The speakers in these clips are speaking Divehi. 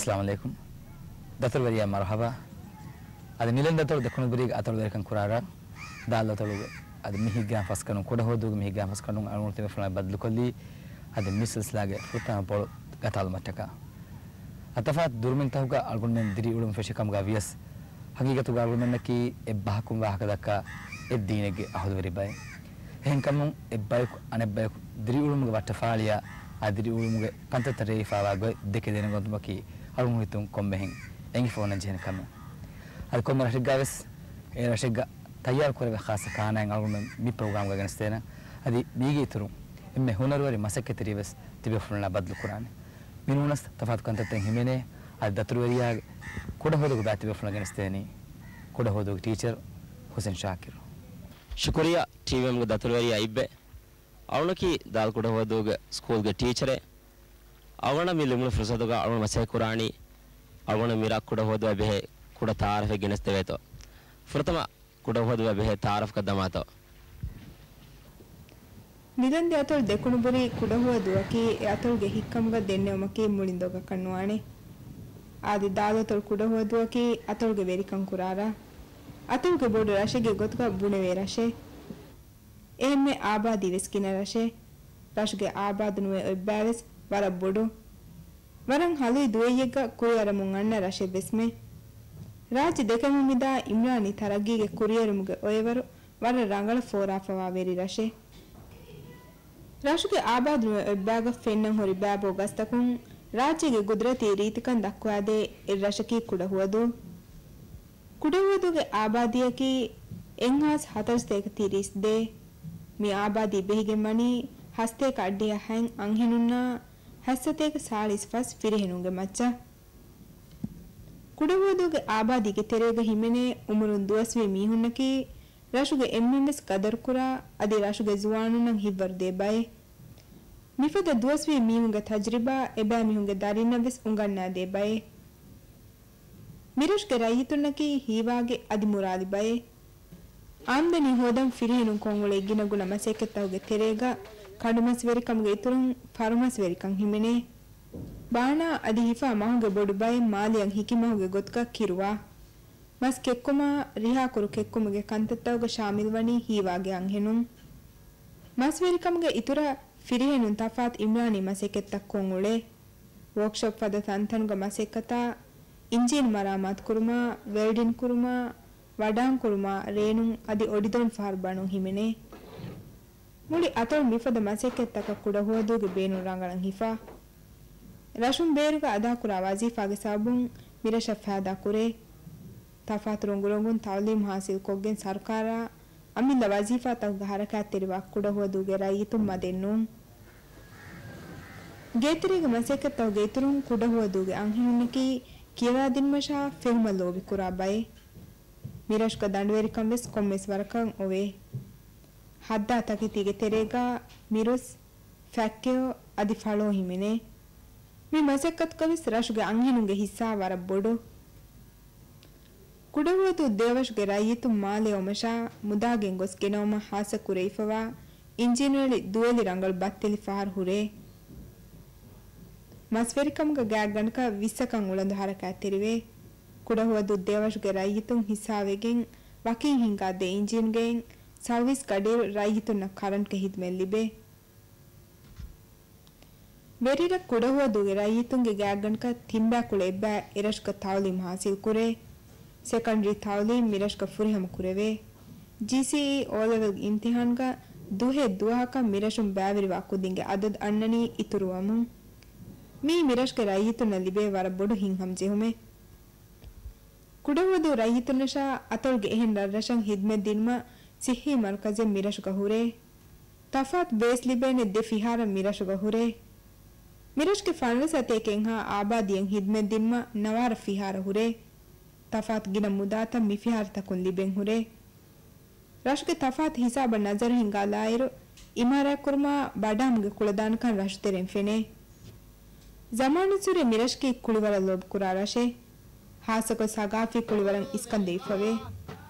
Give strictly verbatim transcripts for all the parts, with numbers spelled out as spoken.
އައްސަލާމު ޢަލައިކުމް. ދަތުރުވެރިޔާ މަރުޙަބާ. އަދި މިލަން ދަތުރު ދެކުނުބުރީގެ އަތޮޅުވެރިކަން ކުރާރާ، ދާލު އަތޮޅުގެ އަދި މި ހިތްގައިމު ފަސްގަނޑުން، ކުޑަހުވަދޫގެ މި ހިތްގައިމު ފަސްގަނޑުން އަޅުގަނޑު ތިބޭފުޅުންނާ ބައްދަލުކޮށްލީ އަދި މި ސިލްސިލާގެ ފުރަތަމަ ބޮޑު ގަތާލުމަށްޓަކާ. އަދި ތަފާތު ދުރުމިންތަކުގަ އަޅުގަނޑުމެން ދިރިއުޅުމުން ފެށި ކަމުގަ ވިޔަސް، ހަގީގަތުގަ އަޅުގަނޑުމެންނަކީ އެއްބަހަކުން ވާހަކަ ދައްކާ އެއްދީނެއްގެ އަހުލުވެރި ބައެއް. އެހެންކަމުން އެއްބަޔަކު އަނެއްބަޔަކު ދިރިއުޅުމުގެ ވައްޓަފާޅިއާ އާ ދިރިއުޅުމުގެ ކަންތައްތައް ރޭވިފާވާ ގޮތް ދެކެ ދެނެގަތުމަކީ އަޅުގަނޑު ހިތުން ކޮންމެހެން އެނގިފަ އޮންނަން ޖެހޭނެ ކަމެއް. އަދި ކޮންމެ ރަށެއްގަ ވެސް އެ ރަށެއްގަ ތައްޔާރު ކުރެވޭ ޚާއްޞަ ކާނާއެއް އަޅުގަނޑުމެން މި ޕްރޮގްރާމްގަ ގެނެސްދޭނަން. އަދި މީގެ އިތުރުން އެންމެ ހުނަރުވެރި މަސައްކަތްތެރިއެއް ވެސް ތިބޭފުޅުންނާ ބައްދަލު ކުރާނެ. މިނޫނަސް ތަފާތު ކަންތައްތައް ހިމެނޭ. އަދި ދަތުރުވެރިޔާގެ ކުޑަހުވަދޫގެ ބައި ތިބޭފުޅުންނަށް ގެނެސްދޭނީ ކުޑަހުވަދޫގެ ޓީޗަރ ހުސެން ޝާކިރު. ޝުކުރިއްޔާ ޓީވީއެމްގެ ދަތުރުވެރިޔާ އިއްބެ. އަޅުގަނޑަކީ ދާލު ކުޑަހުވަދޫގެ ސްކޫލްގެ ޓީޗަރެއް. އަޅުގަނޑަށް މި ލިބުނު ފުރުސަތުގަ އަޅުގަނޑު މަސައްކަތްކުރާނީ އަޅުގަނޑު މިރަށަށް ކުޑަހުވަދޫއަށް ބެހޭ ކުޑަ ތަޢާރަފެއް ގެނެސްދެވޭތޯ. ފުރަތަމަ ކުޑަހުވަދޫއަށް ބެހޭ ތަޢާރަފަކަށް ދަމާތޯ. ނިލަންދެ އަތޮޅު ދެކުނުބުރީ ކުޑަހުވަދޫއަކީ އެ އަތޮޅުގެ ހިތްކަމުގަ ދެންނެވުމަކީ މުޅިން ދޮގަކަށް ނުވާނެ. އާދެ، ދާލު އަތޮޅު ކުޑަހުވަދޫއަކީ އަތޮޅުގެ ވެރިކަން ކުރާރާ، އަތޮޅުގެ ބޮޑު ރަށެއްގެ ގޮތުގަ ބުނެވޭ ރަށެއް. އެހެންމެ އާބާދީ ވެސް ގިނަ ރަށެއް. ރަށުގެ އާބާދު ނުވެ އޮތް ބައި ވެސް ވަރަށް ބޮޑު. ވަރަށް ހަލުވި ދުވެއްޔެއްގަ ކުރިއަރަމުން އަންނަ ރަށެއް ވެސްމެ. ރާއްޖެ ދެކެމުން މިދާ އިމްރާނީ ތަރައްގީގެ ކުރިއެރުމުގެ އޮއެވަރު ވަރަށް ރަނގަޅަށް ފޯރާފަވާ ވެރި ރަށެއް. ރަށުގެ އާބާދު ނުވެ އޮތް ބައިގަ ފެންނަން ހުރި ބައިބޯ ގަސްތަކުން ރާއްޖޭގެ ގުދުރަތީ ރީތިކަން ދައްކުވާދޭ އެއް ރަށަކީ ކުޑަހުވަދޫ. ކުޑަހުވަދޫގެ އާބާދީއަކީ އެއްހާސް ހަތަރުސަތޭކަ ތިރީސް ދޭއް. މި އާބާދީ ބެހިގެން ވަނީ ހަސަތޭކަ އަށްޑިހަ ހަތް އަންހެނުންނާ ހަތްސަތޭކަ ސާޅީސް ފަސް ފިރިހެނުންގެ މައްޗަށް. ކުޑަހުވަދޫގެ އާބާދީގެ ތެރޭގަ ހިމެނޭ އުމުރުން ދުވަސްވީ މީހުންނަކީ ރަށުގެ އެންމެންވެސް ޤަދަރުކުރާ، އަދި ރަށުގެ ޒުވާނުންނަށް ހިތްވަރުދޭ ބައެއް. މިފަދަ ދުވަސްވީ މީހުންގެ ތަޖުރިބާ އެބައިމީހުންގެ ދަރިންނަށް ވެސް އުނގަންނާދޭ ބައެއް. މިރަށުގެ ރައްޔިތުންނަކީ ހީވާގި އަދި މުރާލި ބައެއް. އާމްދަނީ ހޯދަން ފިރިހެނުން ކޮށްއުޅޭ ގިނަގުނަ މަސައްކަތްތަކުގެ ތެރޭގަ ކަނޑުމަސްވެރިކަމުގެ އިތުރުން ފަރުމަސްވެރިކަން ހިމެނޭ. ބާނާ އަދި ހިފާ މަހުގެ ބޮޑު ބައެއް މާލެއަށް ހިކި މަހުގެ ގޮތުގަ ކިރުވާ. މަސް ކެއްކުމާ، ރިހާކުރު ކެއްކުމުގެ ކަންތައްތަކުގަ ޝާމިލްވަނީ ހީވާގި އަންހެނުން. މަސްވެރިކަމުގެ އިތުރަށް ފިރިހެނުން ތަފާތު އިމްރާނީ މަސައްކަތްތައް ކޮށްއުޅޭ. ވޯކްޝޮޕް ފަދަ ތަންތަނުގެ މަސައްކަތާ، އިންޖީން މަރާމާތުކުރުމާ، ވެލްޑިން ކުރުމާ، ވަޑާންކުރުމާ، ރޭނުން އަދި އޮޑިދޮން ފަހަރު ބަނުން ހިމެނޭ. މުޅި އަތޮޅު މިފަދަ މަސައްކަތްތަކަށް ކުޑަހުވަދޫގެ ބޭނުން ރަނގަޅަށް ހިފާ. ރަށުން ބޭރުގަ އަދާކުރާ ވަޒީފާގެ ސަބަބުން މިރަށަށް ފައިދާ ކުރޭ. ތަފާތު ރޮނގުރޮނގުން ތައުލީމު ހާސިލްކޮށްގެން ސަރުކާރާ އަމިއްލަ ވަޒީފާތަކުގެ ހަރަކާތްތެރިވާ ކުޑަހުވަދޫގެ ރައްޔިތުން މަދެއް ނޫން. ގޭތެރޭގެ މަސައްކަތްތަކުގެ އިތުރުން ކުޑަހުވަދޫގެ އަންހެނުންނަކީ ކިޔަވާދިނުމަށާ ފެހުމަށް ލޯބިކުރާ ބައެއް. މިރަށުގަ ދަނޑުވެރިކަން ވެސް ކޮންމެސް ވަރަކަށް އޮވޭ. ހައްދާ ތަކެތީގެ ތެރޭގަ މިރުސް، ފައްކެޔޮ އަދި ފަޅޯ ހިމެނޭ. މި މަސައްކަތުގަ ވެސް ރަށުގެ އަންހެނުންގެ ހިއްސާ ވަރަށް ބޮޑު. ކުޑަހުވަދޫ ދެއަވަށުގެ ރައްޔިތުން މާލެ އޮމަށާ މުދާގެން ގޮސް ގެނައުމަށް ހާއްސަ ކުރެވިފަވާ އިންޖީނުވެޅި ދުވެލި ރަނގަޅު ބައްތެލި ފަހަރު ހުރޭ. މަސްވެރިކަމުގަ ގާތްގަނޑަކަށް ވިއްސަކަށް އުޅަނދު ހަރަކާތްތެރިވޭ. ކުޑަހުވަދޫ ދެއަވަށުގެ ރައްޔިތުން ހިއްސާވެގެން ވަކިން ހިންގާ ދެ އިންޖީންގައިން ސައުވީސް ގަޑިއިރު ރައްޔިތުންނަށް ކަރަންޓްގެ ހިދުމަތް ލިބޭ. ވެރިރަށް ކުޑަހުވަދޫގެ ރައްޔިތުންގެ ގާތްގަނޑަކަށް ތިންބައިކުޅަ އެއްބައި އެރަށުގަ ތައުލީމު ހާސިލްކުރޭ. ސެކަންޑްރީ ތައުލީމް މިރަށުގަ ފުރިހަމަ ކުރެވޭ. ޖީސީއީ އޯލެވެލް އިމްތިހާންގަ ދުހެއް ދުވަހަކަށް މިރަށުން ބައިވެރިވާ ކުދިންގެ އަދަދު އަންނަނީ އިތުރުވަމުން. މީ މިރަށުގެ ރައްޔިތުންނަށް ލިބޭ ވަރަށް ބޮޑު ހިތްހަމަޖެހުމެއް. ކުޑަހުވަދޫ ރައްޔިތުންނަށާ އަތޮޅުގެ އެހެން ރަށްރަށަށް ހިދުމަތް ދިނުމަށް ސިއްހީ މަރުކަޒެއް މިރަށުގަ ހުރޭ. ތަފާތު ބޭސް ލިބޭނެ ދެ ފިހާރަ މިރަށުގަ ހުރޭ. މިރަށުގެ ފަނަރަ ސަތޭކައެއްހާ އާބާދީއަށް ހިދުމަތް ދިނުމަށް ނަވާރަ ފިހާރަ ހުރޭ. ތަފާތު ގިނަ މުދާތައް މި ފިހާރަތަކުން ލިބެން ހުރޭ. ރަށުގެ ތަފާތު ހިސާބަށް ނަޒަރު ހިންގާލާއިރު، އިމާރާތްކުރުމާ، ބަޑާމުގެ ކުޅަދާނަކަން ރަށުތެރެއިން ފެނޭ. ޒަމާނުއްސުރެ މިރަށަކީ ކުޅިވަރަށް ލޯބިކުރާ ރަށެއް. ހާއްސަކޮށް ސަގާފީ ކުޅިވަރަށް އިސްކަންދެވިފަވޭ.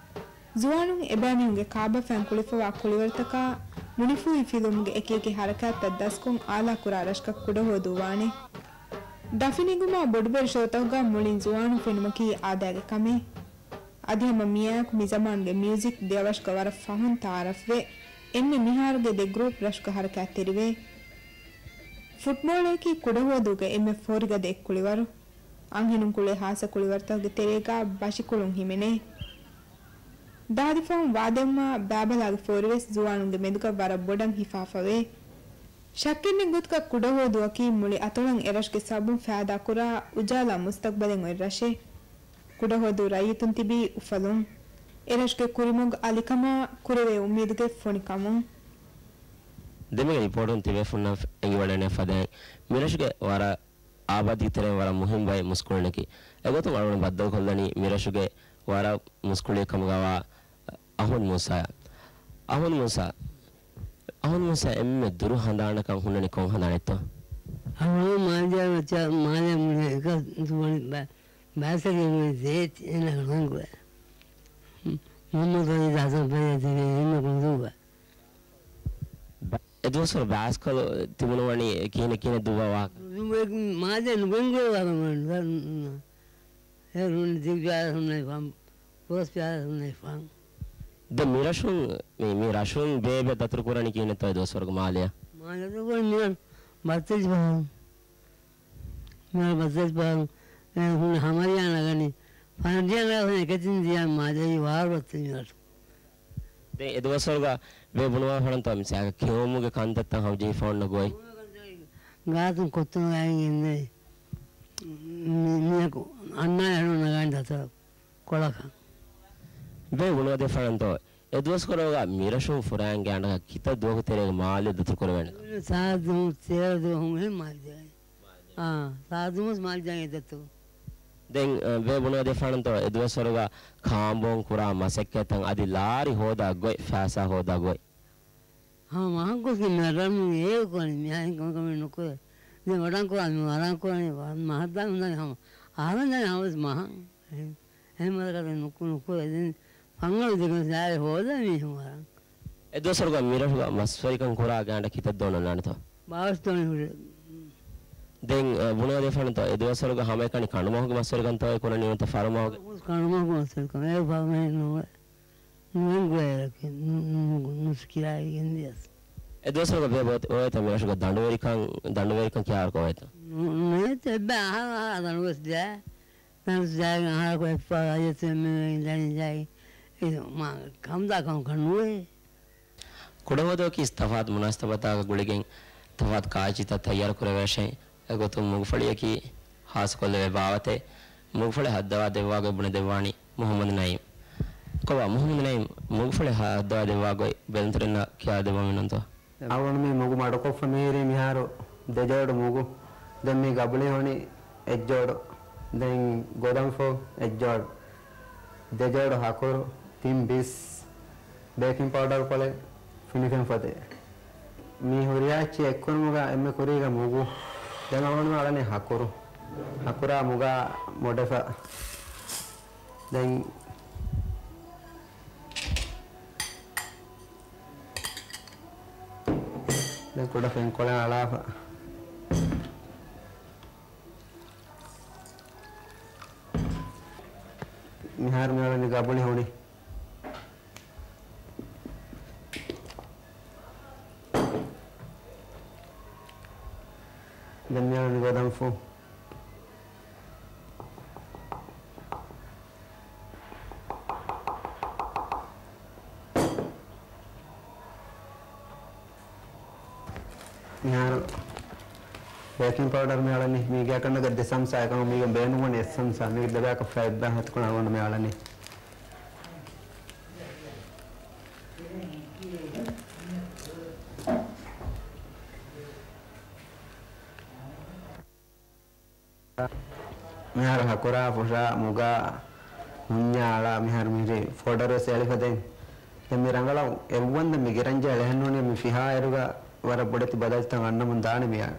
ޒުވާނުން އެބައިމީހުންގެ ކާބަފައިން ކުޅެފަވާ ކުޅިވަރުތަކާ މުނިފޫހި ފިލުވުމުގެ އެކިއެކި ހަރަކާތްތައް ދަސްކޮށް އާލާކުރާ ރަށަކަށް ކުޑަހުވަދޫ ވާނެ. ދަފިނިގުމާ ބޮޑުބެރި ޝޯތަކުގަ މުޅިން ޒުވާނުން ފެނުމަކީ އާދައިގެ ކަމެއް. އަދި ހަމަ މިއާއެކު މިޒަމާނުގެ މިއުޒިކް ދެއަވަށުގަ ވަރަށް ފަހުން ތައާރަފްވޭ. އެންމެ މިހާރުގެ ދެ ގްރޫޕް ރަށުގަ ހަރަކާތްތެރިވޭ. ފުޓްބޯޅައަކީ ކުޑަހުވަދޫގެ އެންމެ ފޯރިގަދަ އެއްކުޅިވަރު. އަންހެނުން ކުޅޭ ހާއްސަ ކުޅިވަރުތަކުގެ ތެރޭގަ ބަށިކޮޅުން ހިމެނޭ. ދާދި ފަހުން ވާދެވުމާ ބާބަލާގެ ފޯރިވެސް ޒުވާނުންގެ މެދުގަ ވަރަށް ބޮޑަށް ހިފާފަވޭ. ޝައްކެއް ނެތް ގޮތުގަ ކުޑަހުވަދޫއަކީ މުޅި އަތޮޅަށް އެރަށުގެ ސަބަބުން ފައިދާކުރާ އުޖާލާ މުސްތަގްބަލެއް އޮތް ރަށެއް. ކުޑަހުވަދޫ ރައްޔިތުން ތިބީ އުފަލުން. އެރަށުގެ ކުރިމަގު އަލިކަމާ ކުރެވޭ އުއްމީދުގެ ފޮނިކަމުން. ދެމީގެ ރިޕޯޓުން ތިބޭފުންނަށް އެނގިވަޑައިގެން ފަދައިން މިރަށުގެ ވަރަށް އާބާދީ ތެރެއިން ވަރަށް މުހިންމު ބައެއް މުސްކުޅިންނަކީ. އެގޮތުން އަޅުގަނޑު ބައްދަލުކޮށްލަނީ މިރަށުގެ ވަރަށް މުސްކުޅިއެއް ކަމުގަވާ އަޙްމަދު މޫސާއާ. އަޙްމަދު މޫސާ، އަޙްމަދު މޫސާ އެންމެ ދުރު ހަނދާނަކަށް ހުންނަނީ ކޮން ހަނދާނެއްތޯ؟ އަޙްމަދު މާލެ ޖާގަ ވައްޗާ މާލެ މުޅި އެކަ ދުވަނި ބަ-، ބާސަގެ މުޅި ދޭތި އޭނަ ރަނގުވެ. މުޙައްމަދު އަލީ ދާސަން ފަރިޔާ ދިވެ އެންމެ ކުންދުވަ. އެދުވަސްވަރު ބާސްކަލު ތިބުނު ވަނީ ކިހިނެއް ކިހިނެއް ދުއްވާ ވާހަކަ؟ މާދެ ނުގެންގުޅޭ ވާހަކަ ނު-، ނު-، ނު-، އެ ރުން ދިގު ޕިއާސް ހުންނައިފާން، ފުރަސް ޕިއާސް ހުންނައިފާން. ދެ މިރަށުން، މި، މި ރަށުން ބޭބެ ދަތުރު ކުރަނީ ކިހިނެއްތޯ އެދުވަސްވަރުގެ މާލެއަށް؟ މާލެ ދަތުރު ކުރަނީ މިރަށް ބައްތެލި ފަހަރު. މިރަށް ބައްތެލި ފަހަރު. އެ ހުން ހަމަރިޔާ ނަގަނީ. ފަނަރިޔާ ނަގަނީ އެކެތިން ދިޔަ މާލެ ވާރު ބައްތެލި މިރަށު. ދެން އެދުވަސްވަރުގަ ބޭބެ ބުނުވާފަނަންތޯ މިސާލަކަށް ކެއުމުގެ ކަންތައްތައް ހަމަޖެހިފަ އޮންނަ ގޮތް؟ ގާތުން ކޮއްތުނު ގާތުން ކޮއްތުނު ގާތުން ގެންދެވި. މި-، މީހަކު އަންނާނެ އަޑު ނަގާނެ ދަތުރަށް ކޮޅަކަށް. ބޭބެ ބުނުވަދެފަނަންތޯ އެދުވަސްވަރުގަ މިރަށުން ފުރާން ގާނޑަކަށް ކިތައް ދުވަހު ތެރޭގަ މާލެ ދަތުރު ކުރެވޭނެތޯ؟ ސާދު ތޭރަ ދުވަހު މިހެން މާލެ ދިޔައީ. އާ، ސާދު މަސް މާލެ ދިޔައީ ދަތުރު. ދެން، އަ، ބޭބެ ބުނުވަދެފަނަންތޯ އެދުވަސްވަރުގަ ކާނބޯން ކުރާ މަސައްކަތްތައް އަދި ލާރި ހޯދާ ގޮތް، ފައިސާ ހޯދާ ގޮތް؟ ހަމަ މަހަށް ގޮސްގެން މި ވަޑަން އޭރު ކުރަނީ މިހާ ކަމެއް ނުކުރޭ. ދެން ވަޑަން ކުރާ މި ވަޑަން ކުރަނީ ވަ-، މަހަށް ދާ ހުންނަނީ ހަމަ އަހަރެން ދާނީ ހަމަ ވެސް މަހަށް. އެހެން މަސައްކަތެއް ނުކު-، ނުކުރޭ. ދެން ފަންގަޅު ދެކެން ލާރި ހޯދާ މީހުން ވަރަށް. އެދުވަސްވަރުގަ މިރަށުގަ މަސްވެރިކަން ކުރާ ގާނޑަށް ކިތައް ދުވަހު އޮންނާނެތޯ؟ ބާވީސް ދުވަހު ހުރޭ. ދެން، އަ، ބުނުވަދެފަނަންތޯ އެދުވަސްވަރުގަ ހަމައެކަނި ކަނޑުމަހުގެ މަސްވެރިކަންތޯ އެ ކުރަނީ ނުވަތަ ފަރުމަހުގެ؟ ކަނޑުމަހުގެ މަސްވެރިކަން. އެ ފަރުމަހެއް ނުވޭ. ނުވެން ގުޅޭ އެރަކީ. ނު-، ނު-، ނުސްކިރާއިގެން ދިޔަސް. އެދުވަސްވަރުގަ ބޭބެ އޮތްތަ މިރަށުގަ ދަނޑުވެރިކަން، ދަނޑުވެރިކަން ކިހާވަރަކަށް އޮތްތަ؟ ނު-، ނުވޭތަ އެއްބައި އަހަރު އަހަރާ ދަނޑުވެސް ދިޔަ. ދަނޑު ޖާގަ އަހަރަކު އެއްފަހަރު އަދި އެއްމެ ދަނީ ޖާގަ. އެ މާ ކަމުދާ ކަމަކަށް ނުވޭ. ކުޑަހުވަދޫއަކީ ތަފާތު މުނާސަބަތާގަ ގުޅިގެން ތަފާތު ކާއެއްޗިތައް ތައްޔާރު ކުރެވޭށޭ. އެގޮތުން މުގުފަޅިއަކީ ހާއްސަކޮށްލެވޭ ބާވަތެއް. މުގުފަޅި ހައްދަވާ ދެއްވާ ގޮތް ބުނެދެއްވާނީ މުހައްމަދު ނައީމް. ކޮބާ މުހައްމަދު ނައީމް، މުގުފަޅި ހައްދަވާ ދެއްވާ ގޮތް ބެލުންތެރިންނަށް ކިޔާދެއްވަމެއް ނޫންތޯ؟ އަޅުގަނޑު މި މުގު މަޑުކޮށްފަ މިހިރީ މިހާރު ދެ ޖޯޑު މުގު. ދެން މި ގަބުޅި ހޮނި އެއް ޖޯޑު. ދެން ގޮދަންފުށް އެއް ޖޯޑު. ދެ ޖޯޑު ހަކުރު، ތިން ބިސް، ބޭކިން ޕައުޑަރު ކޮޅެއް، ފިނިފެން ފޮދެއް. މި ހުރިހާ އެއްޗެއް އެއްކުރުމުގަ އެންމެ ކުރީގަ މުގު. ދެން އަޅުގަނޑު އަޅަނީ ހަކުރު. ހަކުރާ މުގާ މޮޑެފަ. ދެން، ދެން ކުޑަ ފެންކޮޅެއް އަޅާފަ. މިހާރު މިއަޅަނީ ގަބުޅި ހޮނި. ދެން މިއަޅަނީ ގޮދަންފުށް. މިހާރު ބޭކިން ޕައުޑަރު މިއަޅަނީ މީގެ އަކަނޑަކަށް ދެ ސަމްސާ އެކަމަ މީގެ ބޭނުންވަނީ އެއް ސަމްސާ. މީގެ ދެބަޔަކަށް ފައިބާ ހަތުކޮޅަށް އަޅުގަނޑު މިއަޅަނީ. މިހާރު ހަކުރާ ފުށާ މުގާ ހުންޏާ އަޅާ މިހާރު މިހިރީ ފޯޑަރު ވެސް އެޅިފަ ދެން. ދެން މި ރަނގަޅަށް އެއްވަންދެން މި ގިރަންޖެހޭ އެހެންނޫނީ މި ފިހާ އިރުގަ ވަރަށް ބޮޑެތި ބަދަލުތައް އަންނަމުން ދާނެ މިއަށް.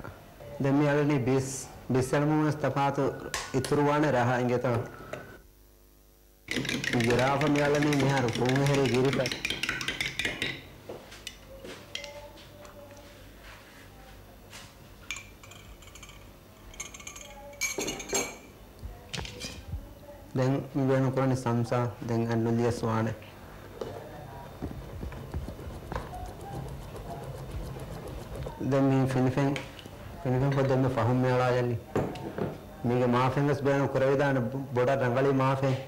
ދެން މި އަޅަނީ ބިސް، ބިސް އެޅުމުން ވެސް ތަފާތު އިތުރުވާނެ ރަހަ އިނގޭތޯ. ގިރާފަ މި އަޅަނީ މިހާރު ފުން އެހެރީ ގިރިފަ. ދެން މި ބޭނުން ކުރަނީ ސަމްސާ. ދެން އަންނުލިޔަސް ވާނެ. ދެން މި ފިނިފެން، ފިނިފެން ފޮތް ދެން މި ފަހުން މި އަޅާގަނީ. މީގެ މާފެން ވެސް ބޭނުން ކުރެވިދާނެ، ބޮޑަށް ރަނގަޅީ މާފެން.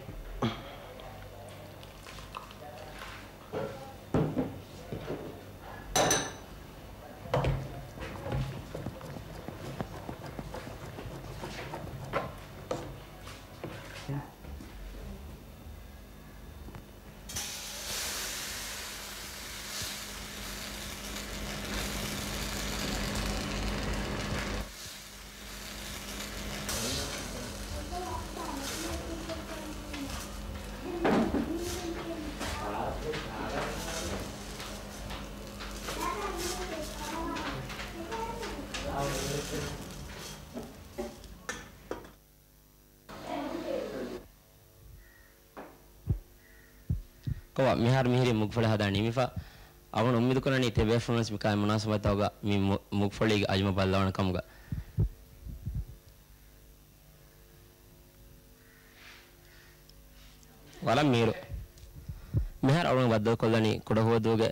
ކޮބާ، މިހާރު މިހިރީ މުގުފުޅެއް ހަދާ ނިމިފަ. އަޅުގަނޑު އުއްމީދުކުރަނީ ތިބޭފުޅުންވެސް މިކަހަލަ މުނާސަބަތްތަކުގަ މި މު-، މުގުފުޅީގެ އަޖުމަ ބައްލަވާނެ ކަމުގަ. ވަރަށް މީރު. މިހާރު އަޅުގަނޑު ބައްދަލުކޮށްލަނީ ކުޑަހުވަދޫގެ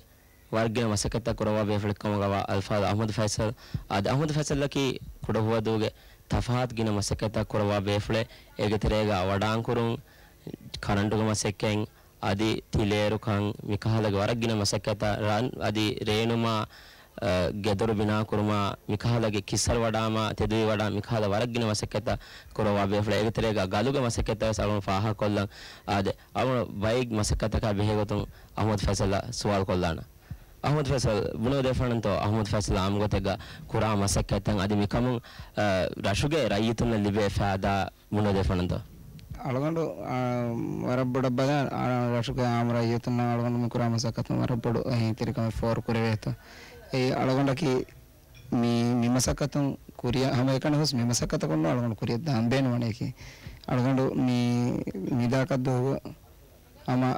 ވަރަށް ގިނަ މަސައްކަތްތައް ކުރައްވާ ބޭފުޅެއް ކަމުގަވާ އަލްފާޟު އަޙްމަދު ފައިސަލް. އާދެ، އަޙްމަދު ފައިސަލްއަކީ ކުޑަހުވަދޫގެ ތަފާތު ގިނަ މަސައްކަތްތައް ކުރައްވާ ބޭފުޅެއް. އޭގެ ތެރޭގަ ވަޑާންކުރުން، ކަރަންޓުގެ މަސައްކަތް، އަދި ތިލޭރުކަން، މިކަހަލަ ވަރަށް ގިނަ މަސައްކަތްތައް، ރަން އަދި ރޭނުމާ، އަ، ގެދޮރު ބިނާކުރުމާ، މިކަހަލަ ކިއްސަރު ވަޑާމާ، ތެދުވި ވަޑާ، މިކަހަލަ ވަރަށް ގިނަ މަސައްކަތްތައް ކުރައްވާ ބޭފުޅެއް. އޭގެ ތެރޭގަ ގަލުގެ މަސައްކަތްތައް ވެސް އަޅުގަނޑު ފާހަގަކޮށްލަން. އާދެ، އަޅުގަނޑު ބައެއް މަސައްކަތްތަކާ ބެހޭގޮތުން އަޙްމަދު ފައިސަލްއަށް ސުވާލު ކޮށްލާނަން. އަޙްމަދު ފައިސަލް، ބުނެވިދޭފާނަންތޯ އަޙްމަދު ފައިސަލް އާއްމުގޮތެއްގަ ކުރާ މަސައްކަތްތައް އަދި މިކަމުން، އަ، ރަށުގެ ރައްޔިތުންނަށް ލިބޭ ފައިދާ ބުނެވިދޭފާނަންތޯ؟ އަޅުގަނޑު، އާ، ވަރަށް ބޮޑަށް ބަލާ، އާ، ރަށުގެ އާއްމު ރައްޔިތުންނަށް އަޅުގަނޑު މި ކުރާ މަސައްކަތުން ވަރަށް ބޮޑު އެހީތެރިކަމެއް ފޯރު ކުރެވޭތޯ. އެއީ އަޅުގަނޑަކީ މި، މި މަސައްކަތުން ކުރިއަށް ހަމައެކަނި ހުސް މި މަސައްކަތަކުން އަޅުގަނޑު ކުރިއަށް ދާން ބޭނުންވަނީކީ. އަޅުގަނޑު މި، މި ދާކަށް ދުވަހު ހަމަ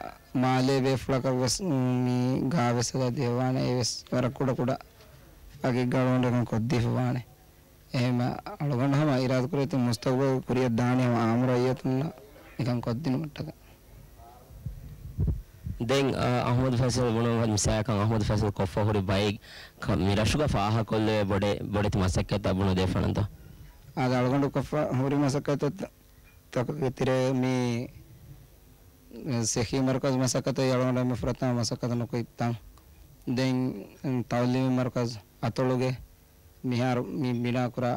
މާލޭ ބޭފުޅަކަށް ވެސް މި ގާވެސް ހަދާ ދެއްވާނެ، އެވެސް ވަރަށް ކުޑަ ކުޑަ އަގެއްގަ އަޅުގަނޑު ކޮށްދީފަ ވާނެ. އެހެންމަ އަޅުގަނޑު ހަމަ އިރާދަކުރޭތީ މުސްތަގުބަލް ކުރިއަށް ދާނީ ހަމަ އާއްމު ރައްޔިތުންނަށް މިކަން ކޮށްދިނުމަށްޓަކަ. ދެން، އަ، އަޙްމަދު ފައިސަލް ބުނުން މިސާލަކަށް އަޙްމަދު ފައިސަލް ކޮށްފަ ހުރި ބައެއް ކަ-، މި ރަށުގަ ފާހަގަކޮށްލެވޭ ބޮޑެ-، ބޮޑެތި މަސައްކަތްތައް ބުނެދޭފާނަންތޯ؟ އާދެ، އަޅުގަނޑު ކޮށްފަ ހުރި މަސައްކަތްތައް ތަކުގެ ތެރޭ މި ސެޚީ މަރުކަޒު މަސައްކަތަށް އަޅުގަނޑު އެންމެ ފުރަތަމަ މަސައްކަތު ނުކުތް ތަން. ދެން ތަޢުލީމީ މަރުކަޒު އަތޮޅުގެ މިހާރު މި ބިނާކުރާ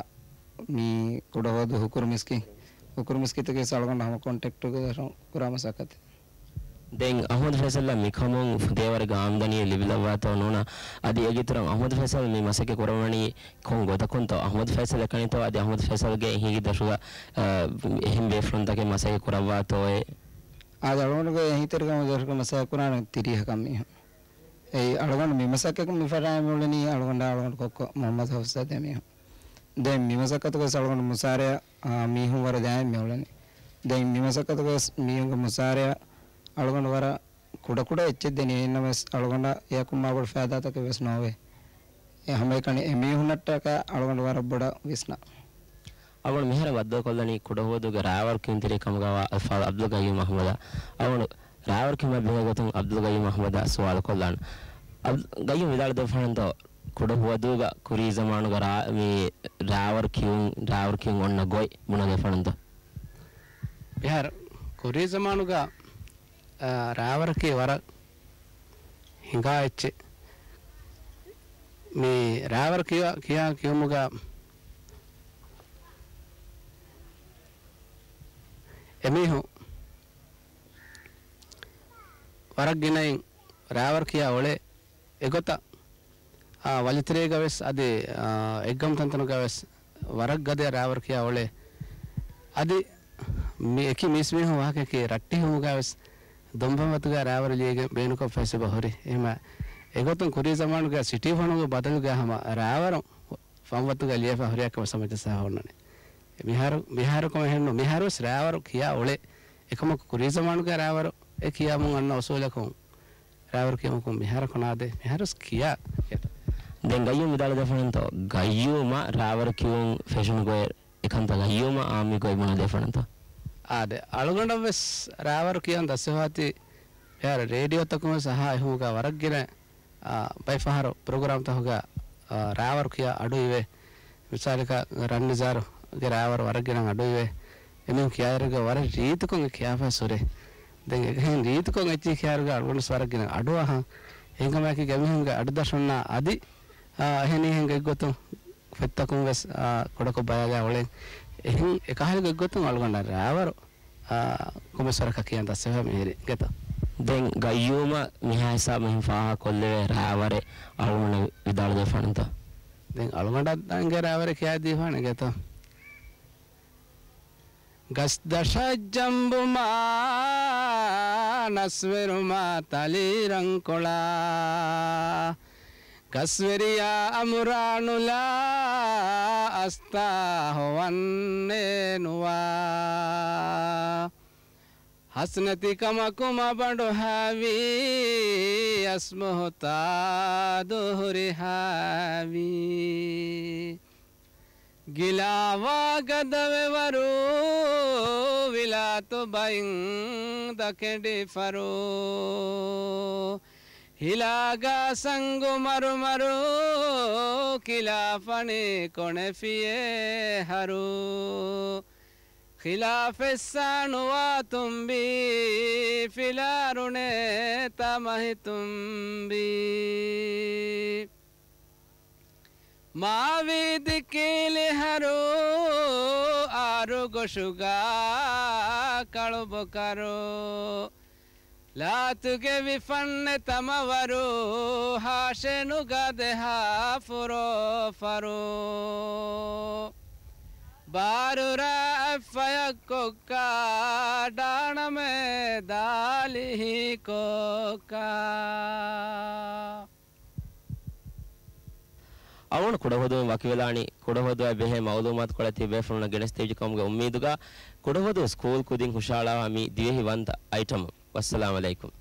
މި ކުޑަހުވަދޫ ހުކުރު މިސްކިތް، ހުކުރު މިސްކިތުގެ އަޅުގަނޑު ހަމަ ކޮންޓެކްޓުގެ ކުރާ މަސައްކަތެއް. ދެން އަޙްމަދު ފައިސަލްއަށް މިކަމުން ފުދޭވަރެއްގެ އާމްދަނީ ލިބިލައްވާތޯ ނޫން؟ އަދި އޭގެ އިތުރަށް އަޙްމަދު ފައިސަލް މި މަސައްކަތް ކުރައްވަނީ ކޮން ގޮތަކުންތޯ؟ އަޙްމަދު ފައިސަލް އެކަނިތޯ އަދި އަޙްމަދު ފައިސަލްގެ އެހީގެ ދަށުގަ، އަ، އެހެން ބޭފުޅުންތަކެއް މަސައްކަތް ކުރައްވާތޯއޭ؟ އާދެ، އަޅުގަނޑުގެ އެހީތެރިކަމުގެ ދަށުގަ މަސައްކަތް ކުރާނެ ތިރީހަކަށް މީހުން. އެއީ އަޅުގަނޑު މި މަސައްކަތް މި ފަށާ މިއުޅެނީ އަޅުގަނޑާ އަޅުގަނޑު ކޮއްކޮ މުޙައްމަދު ހަފްސާދޭ މީހުން. ދެން މި މަސައްކަތުގަ ވެސް އަޅުގަނޑު މުސާރަޔަށް، އާ، މީހުން ވަރަށް ދާއިމް މިއުޅެނީ. ދެން މި މަސައްކަތުގަ ވެސް މީހުންގެ މުސާރަޔަށް އަޅުގަނޑު ވަރަށް ކުޑަކުޑަ އެއްޗެއް ދެނީ. އެހެންނަމަވެސް އަޅުގަނޑަށް އެއަކުން މާބޮޑު ފައިދާތަކެއް ވެސް ނޯވޭ. އެ ހަމައެކަނި އެމީހުންނަށްޓަކާ އަޅުގަނޑު ވަރަށް ބޮޑަށް ވިސްނާ. އަޅުގަނޑު މިހާރު ބައްދަލުކޮށްލަނީ ކުޑަހުވަދޫގެ ރާވަރު ކިޔުންތެރި ކަމުގަވާ އަލްފާޟު ޢަބްދުލް ޤައްޔޫމް އަޙްމަދަށް. އަޅުގަނޑު ރާވަރު ކިޔުމާ ބެހޭގޮތުން ޢަބްދުލް ޤައްޔޫމް އަޙްމަދަށް ސުވާލު ކޮށްލާނަން. ޢަބްދުލް ޤައްޔޫމް ވިދާޅުވެދެއްވާނަންތޯ، ކުޑަހުވަދޫގަ ކުރީ ޒަމާނުގަ ރާ-، މި ރާވަރު ކިޔުން، ރާވަރު ކިޔުން އޮންނަ ގޮތް ބުނެދެއްވާނަންތޯ؟ މިހާރު ކުރީ ޒަމާނުގަ އާ، ރާވަރަކީ ވަރަށް ހިނގާ އެއްޗެއް. މި ރާވަރު ކިޔާ، ކިޔާ ކިޔުމުގަ އެމީހުން ވަރަށް ގިނައިން ރާވަރު ކިޔާ އުޅޭ. އެގޮތަށް، އާ، ވަލިތެރޭގަ ވެސް އަދި، އާ، އެއްގަމު ތަންތަނުގަ ވެސް ވަރަށް ގަދަޔަށް ރާވަރު ކިޔާ އުޅޭ. އަދި މި އެކި މީސްމީހުން ވާހަކައަކީ ރައްޓެހިވުމުގަ ވެސް ދޮންބަންވަތުގަ ރާވަރު ލިޔެގެން ބޭނުންކޮށްފައި ސިބަ ހުރި. އެހެމަ އެގޮތުން ކުރީ ޒަމާނުގަ ސިޓީ ފޮނުގެ ބަދަލުގަ ހަމަ ރާވަރު ފަންވަތުގަ ލިޔެފަ ހުރިހާ ކަމެއް ސަމަޖަސާ ހުންނަނީ. މިހާރު، މިހާރު ކޮމެހެންނު، މިހާރުވެސް ރާވަރު ކިޔާ އުޅޭ. އެކަމަކު ކުރީ ޒަމާނުގަ ރާވަރު އެ ކިޔާމުން އަންނަ އުސޫލަކުން ރާވަރު ކިޔަމަކުން މިހާރަކު ނާދޭ، މިހާރުވެސް ކިޔާ. ދެން ގައްޔޫމް ވިދާޅުވެދެއްވާނަންތޯ، ގައްޔޫމާ ރާވަރު ކިޔުން ފެށުނު ގޮތް އެކަންތައް ގައްޔޫމާ އާއްމީ ގޮތް ބުނެދެއްވާނަންތޯ؟ އާދެ، އަޅުގަނޑަށްވެސް ރާވަރު ކިޔަން ދަސްވެފައި އޮތީ އެހާރު ރޭޑިއޯތަކުންވެސް އަހާ އެހުމުގަ ވަރަށް ގިނަ، އާ، ބައެއް ފަހަރު ޕްރޮގްރާމްތަކުގަ، އާ، ރާވަރު ކިޔާ އަޑު އިވޭ. މިސާލަކަށް ރަންނިޒާރުގެ ރާވަރު ވަރަށް ގިނަ އަޑު އިވޭ. އެމީހުން ކިޔާއިރުގަ ވަރަށް ރީތިކޮށް އެ ކިޔާފަ ސުރޭ. ދެން އެހެން ރީތިކޮށް އެއްޗެހި ކިޔާއިރުގަ އަޅުގަނޑުވެސް ވަރަށް ގިނަ އަޑު އަހަން. އެހެންކަމާއެކީ އެމީހުންގެ އަޑު ދަށުންނާ އަދި، އާ، އެހެނީހެން ގޮތްގޮތުން ފޮތްތަކުން ވެސް، އާ، ކުޑަކޮށް ބަލާލާ އުޅެން. އެހެން އެކަހަލަ ގޮތްގޮތުން އަޅުގަނޑަށް ރާވަރު، އާ، ކޮންމެސް ވަރަކަށް ކިޔަން ދަސްވެފަ މިހިރީ ގެތޯ. ދެން ގައްޔޫމަށް މިހާ ހިސާބު މިހެން ފާހަގަ ކޮށްލެވޭ ރާވަރެއް އަޅުގަނޑަށް ވިދާޅުވެދެއްވާނެތޯ؟ ދެން އަޅުގަނޑަށް ދާންގެ ރާވަރެއް ކިޔާދީފާނެ ގެތޯ. ގަސް ދަށަށް ޖަނބުމާ ނަސްވެރުމާ ތަލީރަންކޮޅާ، ގަސްވެރިޔާ އަމުރާނުލާ އަސްތާ ހޮވަންނޭ ނުވާ. ހަސްނެތި ކަމަކު މަބަނޑު ހާވީ، އަސްމުހުތާދު ހުރި ހާވީ. ގިލާވާ ގަދަވެވަރު، ވިލާތު ބައިން ދަކެނޑިފަރު. ހިލާގާ ސަންގު މަރުމަރު، ކިލާފަނި ކޮނެފިޔޭ ހަރު. ޚިލާފެއްސާ ނުވާ ތުނބީ، ފިލާރުނޭ ތަމަހި ތުނބީ. މާވީ ދިކީލި ހަރު، އާރު ގޮށުގާ ކަޅުބޮކަރު. ލާތުގެ ވިފަންނެ ތަމަވަރު، ހާޝެނުގަ ދެހާ ފުރޯފަރު. ބާރުރާ އަތްފަޔަށް ކޮއްކާ، ޑާނަމޭ ދާލިހި ކޮއްކާ. އަޅުގަނޑު ކުޑަހުދުވެ ވަކިވެލާނީ، ކުޑަހުދުވާ ބެހޭ މައުލޫމާތުކޮޅެއް ތިބޭފުޅުންނަށް ގެނެސްދެވިއްޖެ ކަމުގެ އުއްމީދުގަ، ކުޑަހުދު ސްކޫލް ކުދިން ހުށަހަޅާފަ މި ދިވެހި ވަންތަ އައިޓަމް. ވައްސަލާމް އަލައިކުމް.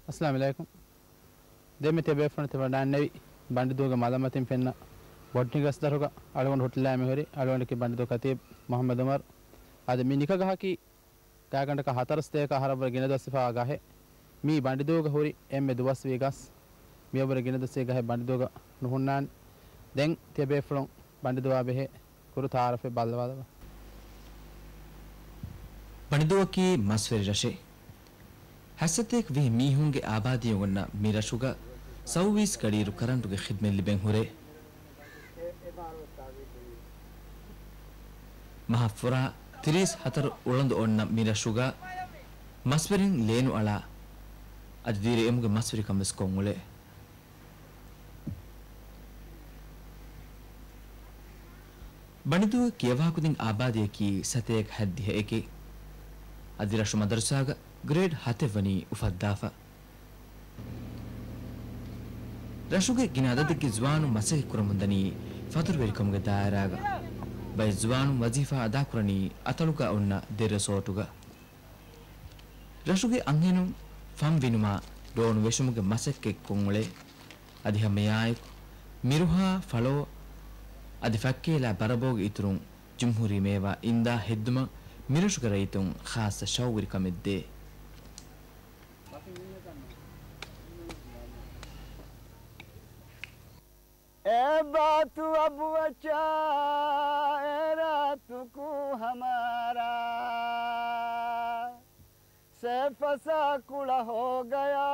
އައްސަލާމު ޢަލައިކުމް. ދެންމެ ތިޔަބޭފުޅުން ތި ވަޑާންނެވި ބަނޑިދޫގެ މަލަމަތިން ފެންނަ ބޮޓްނި ގަސްދަށުގަ އަޅުގަނޑު ހުއްޓިލާ މިހުރި އަޅުގަނޑަކީ ބަނޑިދޫ ކަތީބް މުޙައްމަދު ޢުމަރު. އަދި މި ނިކަ ގަހަކީ ގާގަނޑަކަށް ހަތަރު ސަތޭކަ އަހަރަށްވުރެ ގިނަ ދަސްވެފައިވާ ގަހެއް. މީ ބަނޑިދޫގަ ހުރި އެންމެ ދުވަސްވީ ގަސް. މިއަށްވުރެ ގިނަ ދަސްވީ ގަހެއް ބަނޑިދޫގަ ނުހުންނާނެ. ދެން ތިޔަބޭފުޅުން ބަނޑިދުއާ ބެހޭ ކުރު ތަޢާރަފެއް ބައްލަވާލަބަ. ބަނޑިދޫއަކީ މަސްވެރި ރަށެއް. ހަތްސަތޭކަ ވިހި މީހުންގެ އާބާދީ އޮންނަ މި ރަށުގަ ސައުވީސް ގަޑިއިރު ކަރަންޓުގެ ޚިދްމަތް ލިބެން ހުރޭ. މަހަށްފުރާ ތިރީސް ހަތަރު އުޅަނދު އޮންނަ މި ރަށުގަ މަސްވެރިން ލޭނުއަޅާ، އަދި ދީރަ އެމުގެ މަސްވެރިކަން ވެސް ކޮށްއުޅޭ. ބަނޑިދޫ ކިޔަވާކުދިން އާބާދީއަކީ ސަތޭކަ ހަތްދިހައެކޭ. އަދި ރަށު މަދަރުސާގަ ގްރޭޑް ހަތެއް ވަނީ އުފައްދާފަ. ރަށުގެ ގިނަ އަދަދެއްގެ ޒުވާނުން މަސައްކަތް ކުރަމުންދަނީ ފަތުރުވެރިކަމުގެ ދާއިރާގަ. ބައެއް ޒުވާނުން ވަޒީފާ އަދާކުރަނީ އަތޮޅުގަ އޮންނަ ދެ ރެސޯޓުގަ. ރަށުގެ އަންހެނުން ފަން ވިނުމާ ޑޯނު ވެށުމުގެ މަސައްކަތް ކޮށްއުޅޭ. އަދި ހަމައެއާއެކު މިރުހާ ފަޅޯ އަދި ފައްކޭލާ ބަރަބޯގެ އިތުރުން ޖުމްހޫރީ މޭވާ އިންދާ ހެއްދުމަށް މިރަށުގެ ރައްޔިތުން ޚާއްޞަ ޝައުގުވެރިކަމެއް ދޭ. اے بات اب بچا، اے رات کو ہمارا، سے پھنسا کڑا ہو گیا،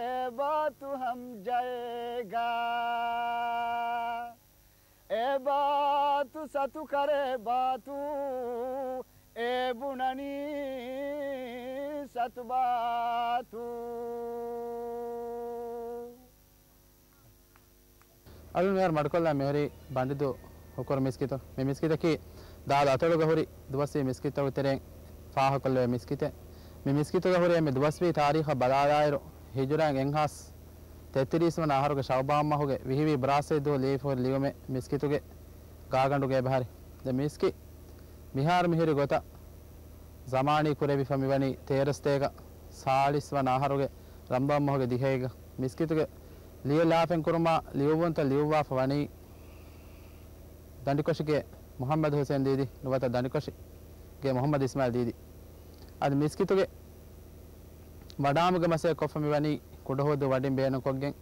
اے بات ہم جائے گا۔ އެ ބާތު ސަތު ކަރޭ ބާތު، އެ ބުނަނީ ސަތު ބާތު. އަޅުން މިހާރު މަޑުކޮށްލާ މިހުރީ ބަނޑިދޫ ހުކުރު މިސްކިތު. މި މިސްކިތަކީ ދާލު އަތޮޅުގަ ހުރި ދުވަސްވީ މިސްކިތްތަކުގެ ތެރެއިން ފާހަގަކޮށްލެވޭ މިސްކިތެއް. މި މިސްކިތުގަ ހުރި އެންމެ ދުވަސްވީ ތާރީޚަށް ބަލާލާއިރު، ހިޖުރައިން އެއްހާސް ތޭތިރީސް ވަނަ އަހަރުގެ ޝައުބާން މަހުގެ ވިހިވީ ބުރާސް ދުވަހު ލިޔެފަ ހުރި ލިޔުމެއް މިސްކިތުގެ ގާގަނޑުގަ އެބަހަރި. ދެން މިސްކިތް މިހާރު މިހުރި ގޮތަށް ޒަމާނީ ކުރެވިފަ މިވަނީ ތޭރަ ސަތޭކަ ސާޅީސް ވަނަ އަހަރުގެ ރަމަޟާން މަހުގެ ދިހައެއްގަ. މިސްކިތުގެ ލިޔެ ލާފައިން ކުރުމާ ލިޔުއްވުންތައް ލިޔުއްވާފަ ވަނީ ދަނޑިކޮށިގޭ މުޙައްމަދު ޙުސައިން ދީދީ ނުވަތަ ދަނޑިކޮށިގޭ މުޙައްމަދު އިސްމާޢީލް ދީދީ. އަދި މިސްކިތުގެ ވަޑާމުގެ މަސައްކަތް ކޮށްފަ މިވަނީ ކުޑަހުވަދު ވަޑިން ބޭނުންކޮށްގެން.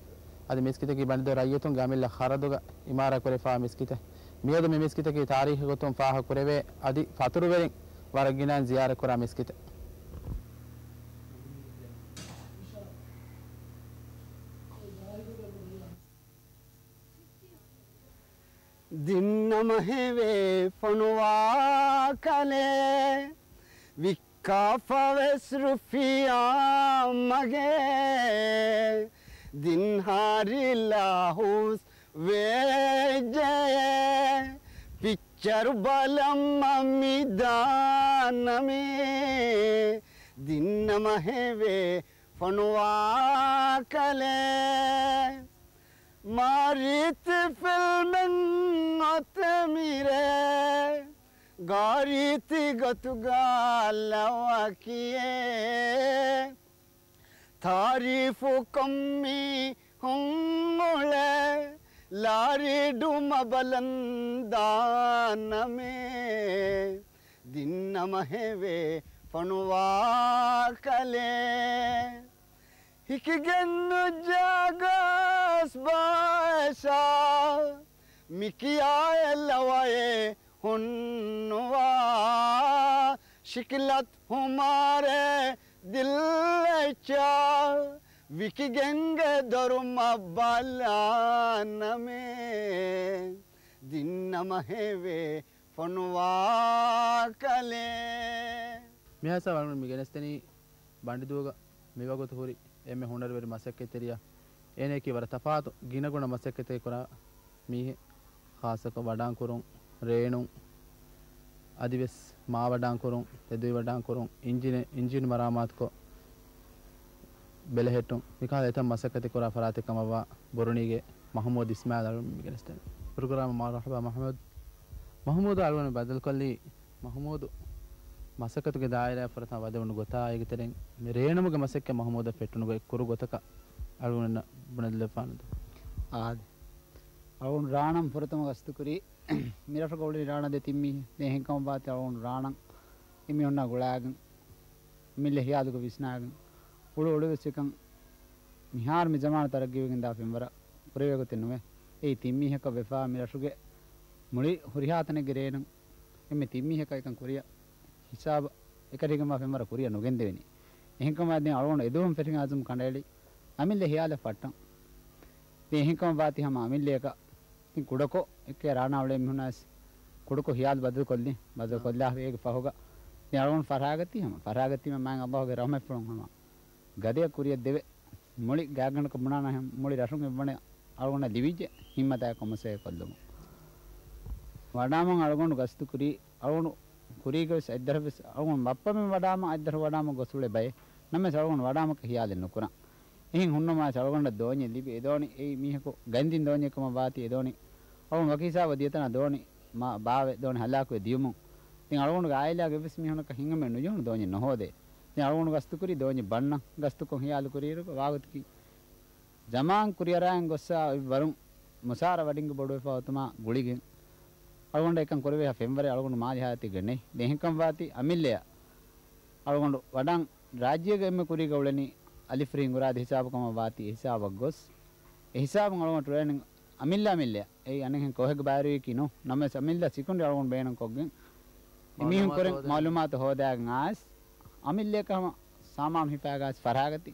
އަދި މިސްކިތަކީ ބަނޑިދޫ ރައްޔިތުންގެ އަމިއްލަ ޚަރަދުގަ އިމާރާތް ކުރެވިފައިވާ މިސްކިތެއް. މިއަދު މި މިސްކިތަކީ ތާރީޚީ ގޮތުން ފާހަގަ ކުރެވޭ، އަދި ފަތުރުވެރިން ވަރަށް ގިނައިން ޒިޔާރަތް ކުރާ މިސްކިތެއް. ދިން ނަމަ ހެވޭ ފޮނުވާ ކަލޭ، ވިއްކާފަ ވެސް ރުފިޔާ މަގޭ. ދިން ހާރި ލާހޫސް ވެއްޖެޔޭ، ޕިއްޗަރު ބަލަންމަ މި ދާނަމޭ. ދިން ނަމަ ހެވޭ ފޮނުވާ ކަލޭ، މާ ރީތި ފިލްމެއް އޮތެ މިރޭ، ގާ ރީތި ގޮތުގަ ލަވަކިޔޭ. ތާރީފު ކޮށް މީހުން އުޅޭ، ލާރި ޑުމަ ބަލަން ދާނަމޭ. ދިން ނަމަ ހެވޭ ފޮނުވާ ކަލޭ. ހިކިގެން ނުޖާގަސް ބާއެއްސާ، މިކިޔާ އެއް ލަވައެއް ހުންނުވާ. ޝިކިލަތް ހުމާރޭ ދިއްލެއްޗާ، ވިކިގެންގެ ދޮރުމަށް ބަލާނަމޭ. ދިން ނަމަ ހެވޭ ފޮނުވާ ކަލޭ. މިހާސާ ވަޅުން މި ގެނެސްދެނީ ބަނޑިދޫގަ މިވަގުތު ހުރި އެންމެ ހުނަރުވެރި މަސައްކަތްތެރިޔާ. އޭނަޔަކީ ވަރަށް ތަފާތު ގިނަގުނަ މަސައްކަތެއް ކުރާ މީހެއް. ޚާއްޞަކޮށް ވަޑާން ކުރުން، ރޭނުން، އަދިވެސް މާ ވަޑާން ކުރުން، ތެދުވި ވަޑާން ކުރުން، އިންޖިނެއް، އިންޖީން މަރާމާތުކޮށް، ބެލެހެއްޓުން، މިކަހަލަ އެތައް މަސައްކަތެއް ކުރާ ފަރާތެއް ކަމަށްވާ ބޮރުނީގެ މަޙްމޫދު އިސްމާޢީލް އަޅުން މިގެނެސްދެނީ. ޕްރޮގްރާމަށް މަރުޙަބާ މަޙްމޫދު. މަޙްމޫދު އަޅުގަނޑު ބައްދަލުކޮށްލީ މަޙްމޫދު މަސައްކަތުގެ ދާއިރާއަށް ފުރަތަމަ ވަދެވުނު ގޮތާ އޭގެ ތެރެއިން މި ރޭނުމުގެ މަސައްކަތް މަހުމޫދަށް ފެއްޓުނު ގޮތް ކުރު ގޮތަކަށް އަޅުގަނޑަށް ބުނެލައްވާނެތަ؟ އާދެ. އަޅުގަނޑު ރާނަށް ފުރަތަމަ ގަސްތުކުރީ މި ރަށުގަ އުޅެނި ރާނަ ދެ ތިން މީހެއް. ދެން އެހެންކަމަށް ވާތީ އަޅުގަނޑު ރާނަށް އެމީހުންނާ ގުޅާގެން އަމިއްލަ ހިޔާލުގަ ވިސްނާގެން އުޅު އުޅުވެސް އެކަން މިހާރު މި ޒަމާނު ތަރައްގީވެގެން ދާ ފެންވަރަށް ކުރެވޭ ގޮތެއް ނުވޭ. އެއީ ތިން މީހަކަށް ވެފާ މި ރަށުގެ މުޅި ހުރިހާ ތަނެއްގެ ރޭނުން އެންމެ ތިން މީހަކަށް އެކަން ކުރިއަށް ހިސާބަށް އެކަށީގެންވާ ފެންވަރަށް ކުރިއަށް ނުގެންދެވެނީ. އެހެންކަމާ ދެން އަޅުގަނޑު އެދުވަހުން ފެށިގެން އަޒުމް ކަނޑައެޅި އަމިއްލަ ހިޔާލަށް ފައްޓަން. ދެން އެހެންކަމަށް ވާތީ ހަމަ އަމިއްލައަކަށް ދެން ކުޑަކޮށް އެކޭ ރާނާ އުޅޭ މީހުނާސް ކުޑަކޮށް ހިޔާލު ބަދަލުކޮށްލި، ބަދަލުކޮށްލާފަ އޭގެ ފަހުގަ ދެން އަޅުގަނޑު ފަރާގަތީ ހަމަ، ފަރާގަތީމަ މާތް ﷲ ގެ ރަޙްމަތްފުޅުން ހަމަ ގަދަޔަށް ކުރިޔަށް ދެވެ، މުޅި ގާތްގަނޑަކަށް ބުނާނަހެން މުޅި ރަށުން އެއްވަނަ އަޅުގަނޑަށް ލިބިއްޖެ ހިންމަތާއެކު މަސައްކަތް ކޮށްލުމުން. ވަޑާމަން އަޅުގަނޑު ގަސްތު ކުރީ، އަޅުގަނޑު ކުރީގަވެސް އަތްދަށަށްވެސް އަޅުގަނޑު ބައްޕަ މި ވަޑާމަ އަތްދަށަށް ވަޑާމަ ގޮސް އުޅޭ ބައެއް. ނަމަވެސް އަޅުގަނޑު ވަޑާމަކަށް ހިޔާލެއް ނުކުރަން. އެހެން ހުންނަމާ އަޅުގަނޑަށް ދޯންޏެއް ލިބި، އެ ދޯނި އެއީ މީހަކު ގަންދިން ދޯންޏެއް ކަމަށް ވާތީ، އެ ދޯނި އަޅުގަނޑު ވަކި ހިސާބަށް ދިޔަތަނާ ދޯނި މާ ބާވެ ދޯނި ހަލާކުވެ ދިޔުމުން. ދެން އަޅުގަނޑުގެ އާއިލާގެ އެއްވެސް މީހުންނަކަށް ހިނގަމެއް ނުޖެހުނު ދޯންޏެއް ނުހޯދޭ. ދެން އަޅުގަނޑު ގަސްތުކުރީ ދޯންޏެއް ބަންނަން. ގަސްތުކޮށް ހިޔާލު ކުރިއިރު ވާގޮތަކީ ޒަމާން ކުރިއަރާގެން ގޮއްސާ އޮތް ވަރުން މުސާރަ ވަޑިންގެ ބޮޑުވެފަ އޮތުމާ ގުޅިގެން އަޅުގަނޑަށް އެކަން ކުރެވޭހާ ފެންވަރެއް އަޅުގަނޑު މާލެ ހަޔާތީގަ ނެތް. ދެން އެހެންކަމަށް ވާތީ އަމިއްލައަށް އަޅުގަނޑު ވަޑާން ރާއްޖޭގަ އެންމެ ކުރީގަ އުޅެނީ އަލިފުރިހި އިނގުރާދި ހިސާބު ކަމަށް ވާތީ އެ ހިސާބަށް ގޮސް، އެ ހިސާބުން އަޅުގަނޑު އުޅެނީ އަމިއްލަ އަމިއްލައަށް. އެއީ އަނެއްހެން ކޯހެއްގެ ބާރުވީކީ ނޫން. ނަމަވެސް އަމިއްލަ ސިކުނޑި އަޅުގަނޑު ބޭނުންކޮށްގެން އެމީހުން ކުރެން މައުލޫމާތު ހޯދާގެން އާސް އަމިއްލައަކަށް ހަމަ ސާމާނު ހިފާގާސް ފަރާގަތި،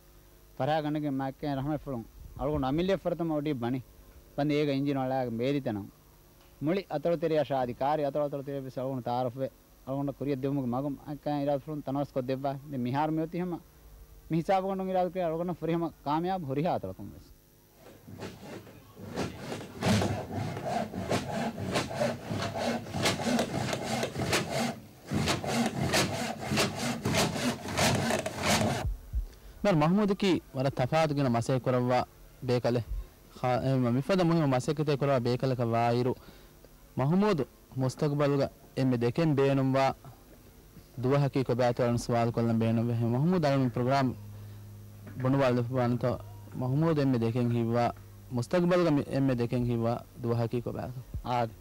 ފަރާގަނޑުގެ މާއެކޭ ރަޙްމަތްފުޅުން އަޅުގަނޑު އަމިއްލަ ފުރަތަމަ އޮޑީ ބަނި، ބަނދެ އޭގަ އިންޖިން އަޅާގެ ބޭލިތަނަށް މުޅި އަތޮޅު ތެރެއަށާ އަދި ކާރި އަތޮޅު އަތޮޅު ތެރެއަށްވެސް އަޅުގަނޑު ތައާރަފްވެ، އަޅުގަނޑަށް ކުރިއަށް ދެވުމުގެ މަގު އެކަން އިރާދަފުޅުން ތަނަވަސްކޮށްދެއްވާ. ދެން މިހާރު މިއޮތީ ހަމަ މި ހިސާބުގަނޑުން އިރާދަކުރި އަޅުގަނޑަށް ފުރިހަމަ ކާމިޔާބު ހުރިހާ އަތޮޅަކުންވެސް. މިހާރު މަޙްމޫދަކީ ވަރަށް ތަފާތު ގިނަ މަސައްކަތް ކުރައްވާ ބޭކަލެއް. ޚާ-، އެ، މިފަދަ މުހިއްމު މަސައްކަތެއް ކުރައްވާ ބޭކަލަކަށް ވާއިރު، މަޙްމޫދު މުސްތަގުބަލުގަ އެންމެ ދެކެން ބޭނުންވާ ދުވަހަކީ ކޮބާތޯ އަޅުން ސުވާލު ކޮށްލަން ބޭނުންވޭ. މަޙްމޫދު އަޅުން މި ޕްރޮގްރާމް ބުނުވާލަފާނެތޯ؟ މަޙްމޫދު އެންމެ ދެކެން ހިތްވާ، މުސްތަގުބަލުގަ މި އެންމެ ދެކެން ހިތްވާ ދުވަހަކީ ކޮބާތޯ؟ އާދެ.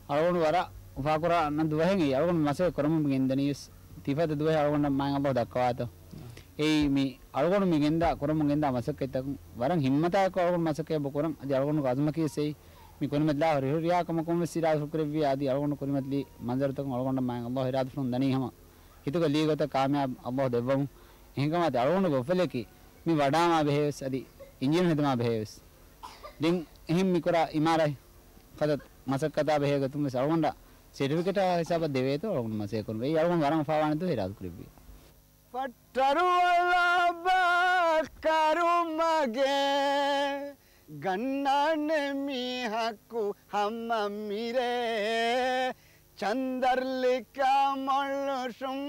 އަޅުގަނޑު ވަރަށް އުފާކުރާ އަންނަ ދުވަހެއް އެއީ. އަޅުގަނޑު މަސައްކަތް ކުރަމުން ގެންދަނީވެސް ތިފަދަ ދުވަހެއް އަޅުގަނޑަށް މާތް ﷲ ދައްކަވާތޯ. އެއީ މި އަޅުގަނޑު މި ގެންދާ، ކުރަމުން ގެންދާ މަސައްކަތްތަކުން ވަރަށް ހިންމަތާއެކު އަޅުގަނޑު މަސައްކަތް އެބަ ކުރަން. އަދި އަޅުގަނޑުގެ އަޒުމަކީ ވެސް އެއީ މި ކުރިމަތިލާ ހުރިހުރިހާ ކަމަކުން ވެސް އިރާދަފުޅު ކުރެއްވި. އަދި އަޅުގަނޑު ކުރިމަތިލީ މަންޒަރުތަކުން އަޅުގަނޑަށް މާތް ﷲ އިރާދަފުޅުން ދަނީ ހަމަ ހިތުގަ ލީ ގޮތަށް ކާމިޔާބު ﷲ ދެއްވަމުން. އެހެންކަމާ އަޅުގަނޑުގެ އުފަލަކީ މި ވަޑާމާ ބެހޭވެސް އަދި އިންޖީނު ހެދުމާ ބެހޭވެސް. ދެން އެހެން މި ކުރާ އިމާރާތް ފަދަ މަސައްކަތާ ބެހޭ ގޮތުން ވެސް އަޅުގަނޑަށް ސެޓިފިކެޓާ ހިސާބަށް ދެވޭތޯ އަޅުގަނޑު މަސައްކަތް ކުރުން. އެއީ އަޅުގަނޑު ވަރަށް އުފާވާނެތޯ އިރާދަ ކުރެއްވި. ފައްޓަރުއަޅާ ބައްކަރުމަގޭ، ގަންނާނެ މީހަކު ހަމަ މިރޭ، ޗަންދަރްލިކާ މޮޅުށުން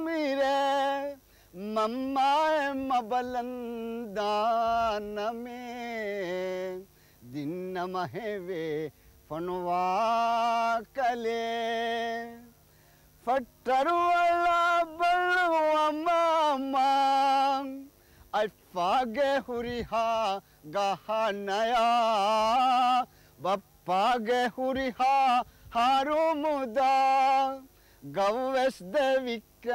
މިރޭ، މަންމާއެއް މަބަލަން ދާނަމޭ، ދިންނަމަ ހެވޭ ފޮނުވާ ކަލޭ. ފައްޓަރުއަޅާ ބަލުވަމާ، އައްފާގެ ހުރިހާ ގަހަނަޔާ، ބައްޕާގެ ހުރިހާ ހާރުމުދާ، ގައްވެސް ދެވިކާލާނަމޭ،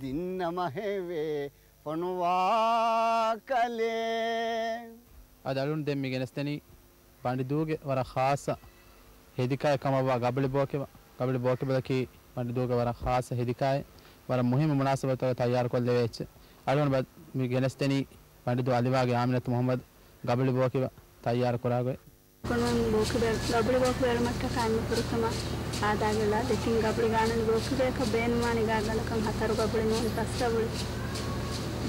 ދިންނަމަ ހެވޭ ފޮނުވާ ކަލޭ. އަދި އަޅުން ދެން މި ގެނެސްދެނީ ބަނޑިދޫގެ ވަރަށް ޚާއްޞަ ހެދިކާއެއް ކަމަށްވާ ގަބުޅި ބޯކިބަ. ގަބުޅި ބޯކިބަލަކީ ބަނޑިދޫގެ ވަރަށް ޚާއްޞަ ހެދިކާއެއް. ވަރަށް މުހިއްމު މުނާސަބަތުތަކަށް ތައްޔާރުކޮށްލެވޭ އެއްޗެއް. އަޅުން ބަ-، މި ގެނެސްދެނީ ބަނޑިދޫ އަލިވާގެ އާމިނަތު މުޙައްމަދު ގަބުޅި ބޯކިބަ ތައްޔާރު ކުރާ ގޮތް. ކޮނުން ބޯކިބަ-، ގަބުޅި ބޯކިބަ އެޅުމަށްޓަކާ އެންމެ ފުރަތަމަ އާދާގެ ލާ ދެތިން ގަބުޅި ގާނަނީ. ބޯކިބަޔަކަށް ބޭނުންވާނީ ގާތްގަނޑަކަށް ހަތަރު ގަބުޅި ނޫނީ ފަސް ގަބުޅި.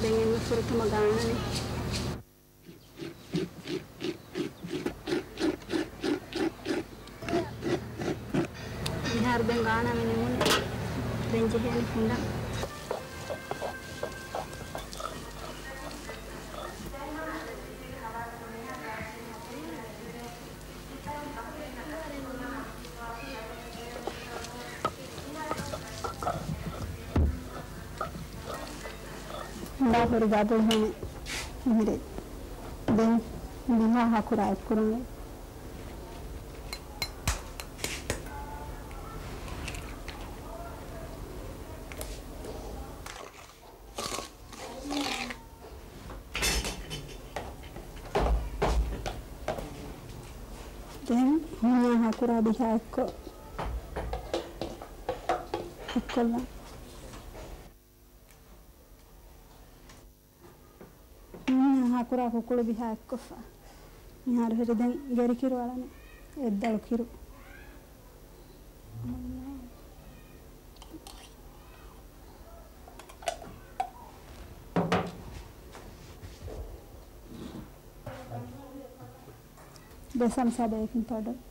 ދެން އެންމެ ފުރަތަމަ ގާނަނީ. މިހާރު ދެން ގާނަން މި ނިމުނީ. ދެން ޖެހޭނީ ފުނޑަން. ލާ ހުރި ގާބުލްހުން މިހިރީ. ދެން މިހާ ހަކުރާ އެއްކުރުން. ދެން މިހާ ހަކުރާ ބިހާ އެއްކޮށް، އެއްކޮށްލަން. މިހާ ހަކުރާ ކުކުޅު ބިހާ އެއްކޮށްފަ. މިހާރު ހުރި ދެން ގެރިކިރު އަޅަން އެއްދަޅު ކިރު. ދެ ސަމްސާ ބޭކިން ޕައުޑަރު.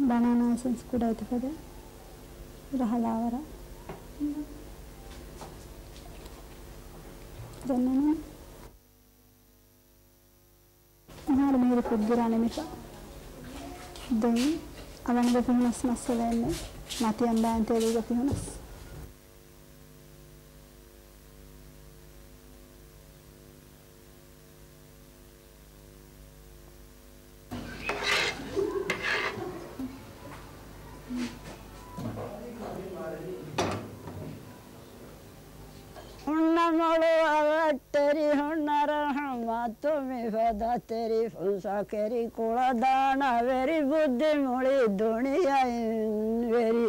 ބަނާނާ އެސެންސް ކުޑަ އެތިފަދަ ރަހަލާވަރަށް. ދެންނަނީ މިހާރު މީރި ފުއްގިރާ ނިމިފަ. ދެން އަވަންގެ ފިހުނަސް މައްސަލައެއް ނެތް. މަތިޔަން ދާން ތެލުގެ ފިހުނަސް. ހުންނަ މޮޅު އަވަށްޓެރި ހުންނަ ރަޙުމަތު މިފަދަ ތެރި ފުންސަކެރި ކުޅަދާނަ ވެރި ބުއްދި މުޅި ދުނިޔެއިން ވެރި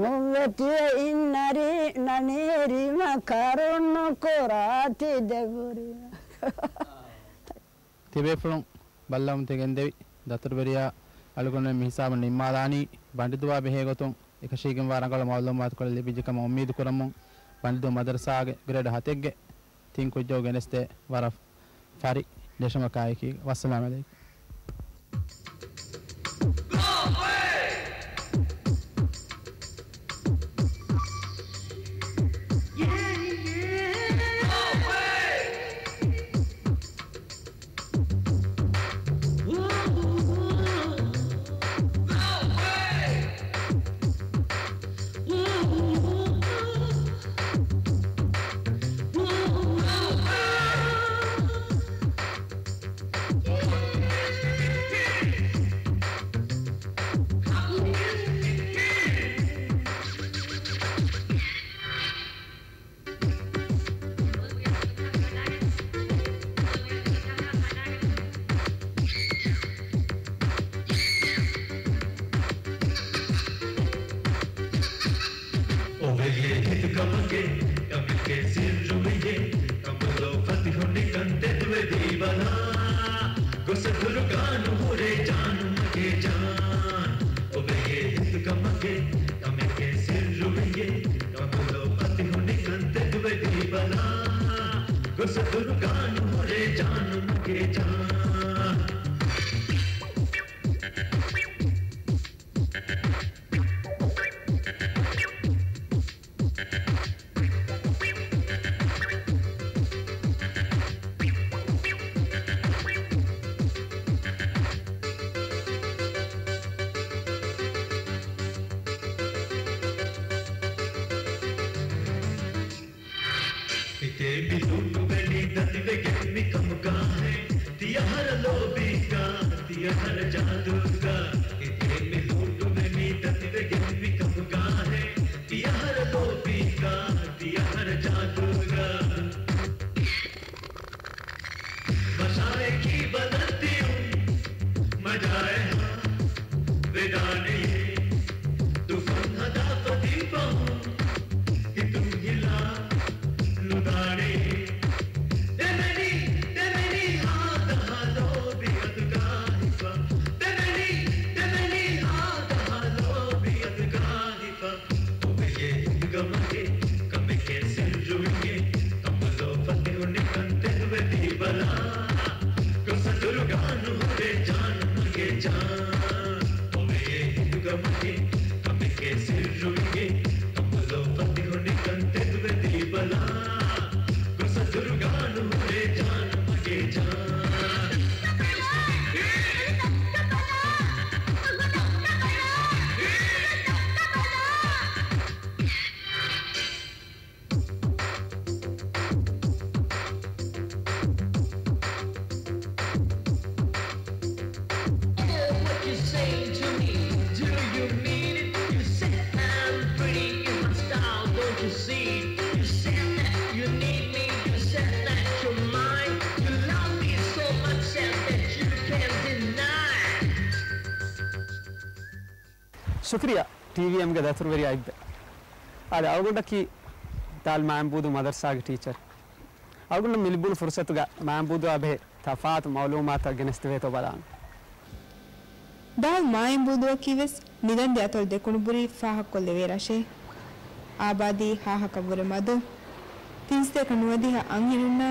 މުއްވެތި އިންނަރި ނަނީ ރިމަ ކަރުނުކުރާތި ދެބުރިމަ. ތިބޭފުޅުން ބައްލަވަމުން ތިގެންދެވި ދަތުރުވެރިޔާ އަޅުގަނޑުމެން މިހިސާބުން ނިންމާލާނީ ބަނޑިދުވާ ބެހޭގޮތުން އެކަށީގެންވާ ރަނގަޅު މައުލޫމާތުކޮޅެއް ލިބިއްޖެކަމަށް އުއްމީދުކުރަމުން ބަނޑިދުވަ މަދަރުސާގެ ގްރޭޑް ހަތެއްގެ ތިން ކުއްޖަކު ގެނެސްދޭ ވަރަށް ފަރި ނެށުމަކާއެކީ. ވައްސަލާމް ޢަލައިކުމް. އޮވެޔޭ ހިތު ކަމަކޭ، ކަމެކޭ ސިއްރުވެޔޭ، ކަނބުލޯ ފަތިހު ނިކަން ތެދުވެ ދީބަލާ. ގޮސް ދުރުގާ ނުހުރޭ ޖާނު މަގޭ ޖާން. އޮވެޔޭ ހިތު ކަމަކޭ، ކަމެކޭ ސިއްރުވެޔޭ، ކަނބުލޯ ފަތިހު ނިކަން ތެދުވެ ދީބަލާ. ގޮސް ދުރުގާ ނުހުރޭ ޖާނު މަގޭ ޖާން. ހިތޭ މި ލޫޓުވެނީ ދަތިވެގެން މި ކަމުގާހޭ. ތިޔަހަރަ ލޯބީގާ، ތިޔަހަރަ ޖާދޫގާ. ހިތޭ މި ލޫޓުވެނީ ދަތިވެގެން މި ކަމުގާހޭ. ތިޔަހަރަ ލޯބީގާ، ތިޔަހަރަ ޖާދޫގާ. މަށާއެކީ ބަލަން ދިޔުން މަޖާއެހާ ވެދާނެޔޭ. ތުފަން ހަދާ ފަތިން ފަހުން ހިތުން ހިލާ ނުދާނެޔޭ. ދެމެނި، ދެމެނި ހާދަހާ ލޯބި އަތުގާ ހިފާ. ދެމެނި، ދެމެނި ހާދަހާ ލޯބި އަތުގާ ހިފާ. އޮވެޔޭ ހިތު ކަމަކޭ، ކަމެކޭ ސިއްރުވެޔޭ، ކަނބުލޯ ފަތިހު ނިކަން ތެދުވެ ދީބަލާ. ގޮސް ދުރުގާ ނުހުރޭ ޖާނު މަގޭ ޖާން. އޮވެޔޭ ހިތު ކަމަކޭ، ކަމެކޭ ސިއްރުވެޔޭ، ޝުކުރިއްޔާ ޓީވީއެމްގެ ދަތުރުވެރި އައިއްބެ. އާދެ، އަޅުގަނޑަކީ ދާލް މާއިންބޫދޫ މަދަރްސާގެ ޓީޗަރ. އަޅުގަނޑަށް މި ލިބުނު ފުރުސަތުގަ މާއިންބޫދޫއާ ބެހޭ ތަފާތު މައުލޫމާތުތައް ގެނެސްދެވޭތޯ ބަލާނަން. ދާލް މާއިންބޫދޫއަކީވެސް ނިލަންދި އަތޮޅު ދެކުނުބުރީ ފާހަގަކޮށްލެވޭ ރަށެއް. އާބާދީ ހާހަކަށްވުރެ މަދު. ތިންސަތޭކަ ނުވަދިހަ އަންހެނުންނާ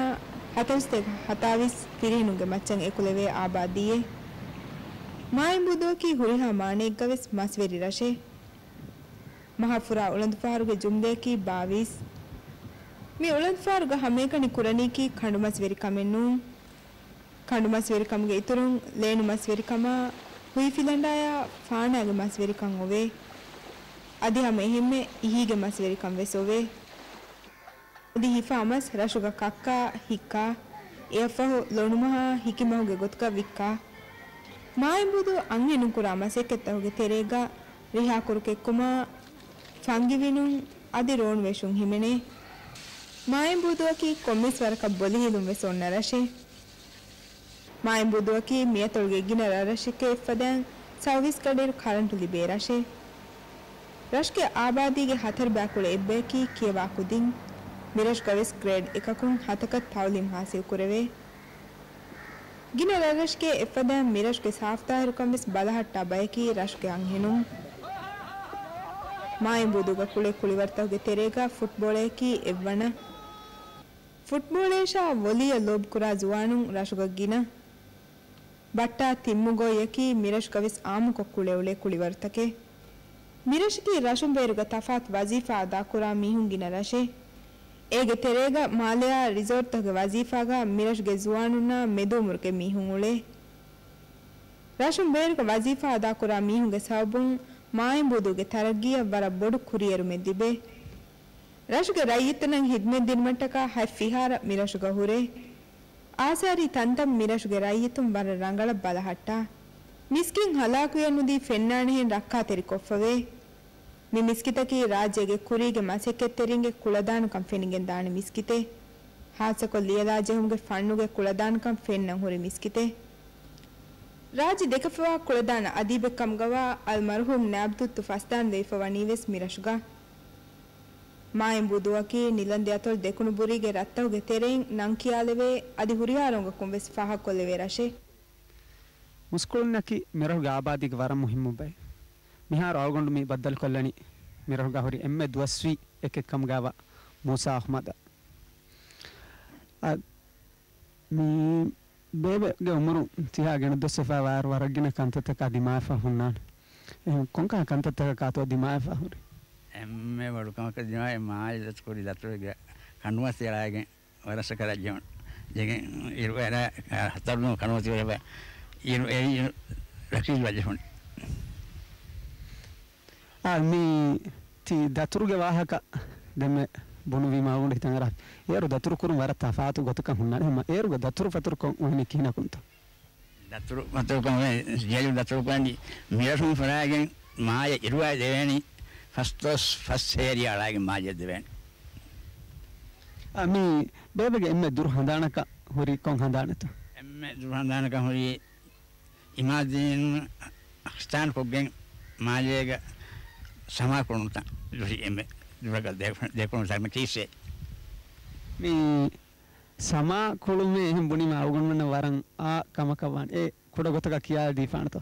ހަތަރުސަތޭކަ ހަތާވީސް ފިރިހެނުންގެ މައްޗަށް އެކުލެވޭ އާބާދީއެއް. މާއިންބޫދޫއަކީ ހުރިހާ މާނައެއްގަވެސް މަސްވެރި ރަށެއް. މަހަށް ފުރާ އުޅަނދުފަހަރުގެ ޖުމްލައަކީ ބާވީސް. މި އުޅަނދުފަހަރުގަ ހަމައެކަނި ކުރަނީކީ ކަނޑުމަސްވެރިކަމެއް ނޫން. ކަނޑުމަސްވެރިކަމުގެ އިތުރުން ލޭނު މަސްވެރިކަމާ، ހުއިފިލަނޑާޔާ ފާނާގެ މަސްވެރިކަން އޮވޭ. އަދި ހަމަ އެހެންމެ އިހީގެ މަސްވެރިކަން ވެސް އޮވޭ. އަދި ހިފާ މަސް ރަށުގަ ކައްކާ، ހިއްކާ، އެއަށްފަހު ލޮނުމަހާ ހިކިމަހުގެ ގޮތުގަ ވިއްކާ. މާއިންބޫދޫ އަންހެނުން ކުރާ މަސައްކަތްތަކުގެ ތެރޭގަ ރިހާކުރު ކެއްކުމާ، ފަންގިވިނުން އަދި ރޯނު ވެށުން ހިމެނޭ. މާއިންބޫދޫއަކީ ކޮންމެސް ވަރަކަށް ބޮލިހިލުން ވެސް އޮންނަ ރަށެއް. މާއިންބޫދޫއަކީ މިއަތޮޅުގެ ގިނަ ރަށްރަށެއްގެ އެއްފަދައިން ސައުވީސް ގަޑިއިރު ކަރަންޓު ލިބޭ ރަށެއް. ރަށުގެ އާބާދީގެ ހަތަރު ބައިކުޅަ އެއްބަޔަކީ ކިޔަވާ ކުދިން. މިރަށުގަވެސް ގްރޭޑް އެކަކުން ހަތަކަށް ތައުލީމް ހާސިލް ކުރެވޭ. ގިނަ ރަށްރަށެއްގެ އެއްފަދައިން މިރަށުގެ ސާފުތާހިރުކަން ވެސް ބަލަހައްޓާ ބަޔަކީ ރަށުގެ އަންހެނުން. މާއިންބޫދޫގަ ކުޅޭ ކުޅިވަރުތަކުގެ ތެރޭގަ ފުޓްބޯޅަޔަކީ އެއްވަނަ. ފުޓްބޯޅައަށާ ވޮލީއަށް ލޯބިކުރާ ޒުވާނުން ރަށުގަ ގިނަ. ބައްޓާ ތިއްމުގޯއްޔަކީ މިރަށުގަވެސް އާއްމުކޮށް ކުޅެއުޅޭ ކުޅިވަރުތަކެއް. މިރަށަކީ ރަށުން ބޭރުގަ ތަފާތު ވަޒީފާ އަދާކުރާ މީހުން ގިނަ ރަށެއް. އޭގެ ތެރޭގަ މާލެއާ ރިސޯޓްތަކުގެ ވަޒީފާގަ މިރަށުގެ ޒުވާނުންނާ މެދުއުމުރުގެ މީހުން އުޅޭ. ރަށުން ބޭރުގަ ވަޒީފާ އަދާކުރާ މީހުންގެ ސަބަބުން މާއިންބޫދޫގެ ތަރައްގީއަށް ވަރަށް ބޮޑު ކުރިއެރުމެއް ލިބޭ. ރަށުގެ ރައްޔިތުންނަށް ހިދްމަތް ދިނުމަށްޓަކާ ހަތް ފިހާރަ މިރަށުގަ ހުރޭ. އާސާރީ ތަންތަން މިރަށުގެ ރައްޔިތުން ވަރަށް ރަނގަޅަށް ބަލަހައްޓާ. މިސްކިތް ހަލާކުވެ ނުދީ ފެންނާނެހެން ރައްކާތެރިކޮށްފަވޭ. މި މިސްކިތަކީ ރާއްޖޭގެ ކުރީގެ މަސައްކަތްތެރިންގެ ކުޅަދާނަކަން ފެނިގެންދާނެ މިސްކިތެއް. ހާއްސަކޮށް ލިޔަލާ ޖެހުމުގެ ފަންނުގެ ކުޅަދާނަކަން ފެންނަން ހުރި މިސްކިތެއް. ރާއްޖެ ދެކެފަވާ ކުޅަދާނަ އަދީބެއް ކަމުގަވާ އަލްމަރުހޫމް ނާބްދުއްތު ފަސްދާން ލެވިފަ ވަނީވެސް މިރަށުގަ. މާއިންބޫދޫއަކީ ނިލަންދި އަތޮޅު ދެކުނުބުރީގެ ރަށްތަކުގެ ތެރެއިން ނަން ކިޔާލެވޭ، އަދި ހުރިހާ ރޮނގަކުން ވެސް ފާހަގަކޮށްލެވޭ ރަށެއް. މުސްކުޅުންނަކީ މިރަށުގެ އާބާދީގެ ވަރަށް މުހިއްމު ބައެއް. މިހާރު އަޅުގަނޑު މި ބައްދަލުކޮށްލަނީ މިރަށުގަ ހުރި އެންމެ ދުވަސްވީ އެކެއް ކަމުގައިވާ މޫސާ އަޙްމަދަށް. އަ، މި ބޭބެގެ އުމުރުން ތިހާ ގެނެއްދޮއްސެފައިވާއިރު ވަރަށް ގިނަ ކަންތައްތަކާ ދިމާވެފަ ހުންނާނެ. އެހެން ކޮންކަހަލަ ކަންތައްތަކަކާތޯ ދިމާވެފަ ހުރީ؟ އެންމެ ބޮޑު ކަމަކަށް ދިމާވެ މާލެ ދަތުކުރި ދަތުރުގެ ކަނޑުމަސް އެޅާގެން ވަރަށް ސަކަރަށް ޖެހުނު. ޖެހިގެން އިރު އެރާ ހަތަރު ނޫން ކަނޑުމަސް އިރު އެރި ރަކީސް ވަޖެހުނު. އާ، މި ތި ދަތުރުގެ ވާހަކަ ދެންމެ ބުނުވީމާ އަޅުގަނޑު ހިތަށް އަރާ. އޭރު ދަތުރު ކުރުން ވަރަށް ތަފާތު ގޮތަކަށް ހުންނާނެ. ހަމަ އޭރުގެ ދަތުރު ފަތުރުކޮށް އުޅެނީ ކިހިނަކުންތޯ؟ ދަތުރު ފަތުރުކޮށް ޖެލު ދަތުރު ކުރަނީ މިރަށުން ފަރާގެން މާޔަ އިރުވާ ދެވޭނީ ފަސްދޮސް ފަސް ހޭރި އަޅާގެން މާޔަ ދެވޭނީ. އަ، މި ބޭބެގެ އެންމެ ދުރު ހަނދާނަކަށް ހުރީ ކޮން ހަނދާނެތޯ؟ އެންމެ ދުރު ހަނދާނަކަށް ހުރީ އިމާދީން އަޚްސާން ކޮށްގެން މާލޭގަ ސަމާ ކުޅުންތައް ދުށި އެންމެ ދުރަކަށް ދެ-، ދެކުނު ތަން ކީއްސޭ؟ މި ސަމާ ކުޅުމޭ އެހެން ބުނީމަ އަޅުގަނޑުމެންނަށް ވަރަށް އާ ކަމަކަށް ވާނެ. އެ ކުޑަ ގޮތަކަށް ކިޔާދީފާނެތޯ؟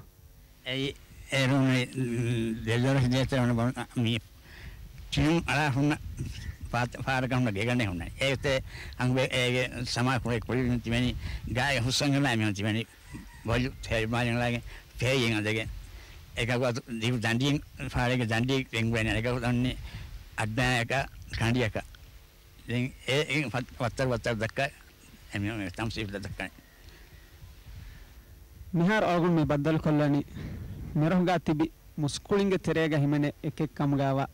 އެއީ އޭރުން ދެދޮރަށް ދޭތެރެ ހުންނަ ބަ-، މި ޓިނުން އަޅާ ހުންނަ ފާ-، ފާރަކަށް ހުންނަ ގެގަނޑެއް ހުންނަ. އޭގެ ތެ އަނގު އޭގެ ސަމާ ކުޅެ ކުޅި ތިބެނީ ގާގެ ހުސްވަން ހިލާ މިހުން ތިބެނީ. ބޮލު ތެރިމާލިން ލާގެ ފޭގެން އަދަގެ އެކަކު ދިގު ދަނޑިއެއް ފާރެގެ ދަނޑި ގެންގުވެން އެކަކު ދަންނި އައްޑާއަކަ ކަނޑިއަކަ. ދެން އެ، އެ ފަތް-، ވައްތަރު ވައްތަރު ދައްކާ އެމީހުން ތަމްސީލް ދައްކަނީ. މިހާރު އަޅުގަނޑު މި ބައްދަލުކޮށްލަނީ މިރަށުގަ ތިބި މުސްކުޅިންގެ ތެރޭގަ ހިމެނޭ އެކެއް ކަމުގައިވާ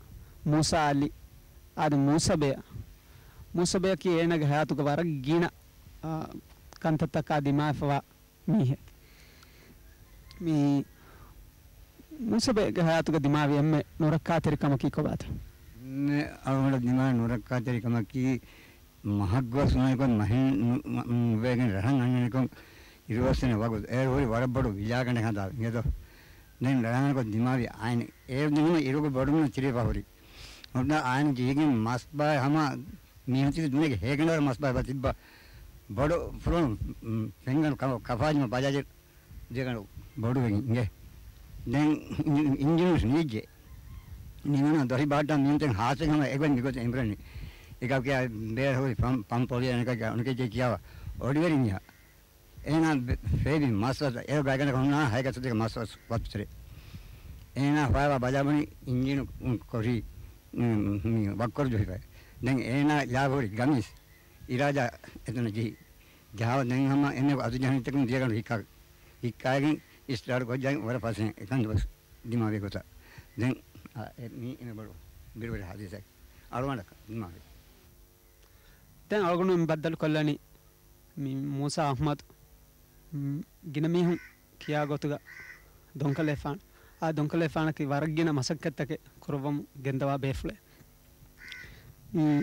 މޫސާ އަލީ. އާދެ މޫސަބެއަށް. މޫސަބެއަކީ އޭނާގެ ހަޔާތުގަ ވަރަށް ގިނަ، އާ، ކަންތައްތަކާ ދިމާވެފަވާ މީހެއް. މި މޫސަބެގެ ހަޔާތުގަ ދިމާވި އެންމެ ނުރައްކާތެރި ކަމަކީ ކޮބާތަ؟ އެންމެ އަޅުގަނޑަށް ދިމާވި ނުރައްކާތެރި ކަމަކީ މަހަށް ގޮސް ނޫނިކޮށް މަހެއް ނު-، ނު-، ނުވެގެން ރަށަށް އަންނަނިކޮށް އިރުއޮއްސެން ވަގުތު އޭރު ހުރި ވަރަށް ބޮޑު ވިލާގަނޑެއް ހަދާ އިނގޭތޯ. ދެން ރަނގަޅުކޮށް ދިމާވި އާން އޭރު ދިނުމަށް އިރުގެ ބޮޑުން ތިރި ފަހުރި. އޮންނަ އާން ޖީގެން މަސްބާ ހަމަ މީހުން ތިބި ދުނިޔޭގެ ހޭގަނޑަވަރު މަސްބާ ތިއްބަ ބޮޑު ފުލުން ފެންގަނޑު ކަ-، ކަފާޖުމަށް ބަޖާޖެ ދެގަނޑު ބޮޑުވެގެން އިނގޭ. ދެން އިން-، އިންޖިނުން ނީއްޖެ. ނިމުނަ ދޮށި ބާއްޓާ މީންތެން ހާސެން ހަމަ އެގޮތް މިގޮތަށް އެނބުރެނީ. އެކަކު ކިޔާ ބޭރަށް ހުރި ޕަމް-، ޕަމްޕޮޅި އަނެކަކު އަނެކެއްޗެއް ކިޔާ އޮޑިވެރިންޏާ. އޭނާ ބެ-، ފޭބި މަސްވަސް އެ ގާތްގަނޑަކަށް ހުންނާ ހައިގަސް ދެކެ މަސްވަސް ވަތުތެރެ. އޭނާ ފައިވާ ބަލާބުނި އިންޖީނު ކޮށީ، މި، މި ވައްކޮރު ޖުހިފައި. ދެން އޭނާ ލާބުރި ގަމީސް އިރާދާ އެތަނަށް ޖެހި. ޖަހާ ދެން ހަމަ އެންމެ އަދު ޖަހަނިތަކުން ދިޔަގަނޑު ހިއްކާ، ހިއްކާގެން އިސްޓާޓް ކޮށްޖައި ވަރަށް ފަސޭ އެކަން ދުވަސް ދިމާވި ގޮތަށް. ދެން އާ، އެ މީ އެންމެ ބޮޑު ބިރުވެރި ހާދިސާ އަޅުގަނޑަކަށް ދިމާވި. ދެން އަޅުގަނޑު މި ބައްދަލު ކޮށްލަނީ މި މޫސާ އަޙްމަދު، މް، ގިނަ މީހުން ކިޔާ ގޮތުގަ ދޮންކަލޭފާނު. އާ ދޮންކަލޭފާނަކީ ވަރަށް ގިނަ މަސައްކަތްތަކެއް ކުރައްވަމުން ގެންދަވާ ބޭފުޅެއް. މް،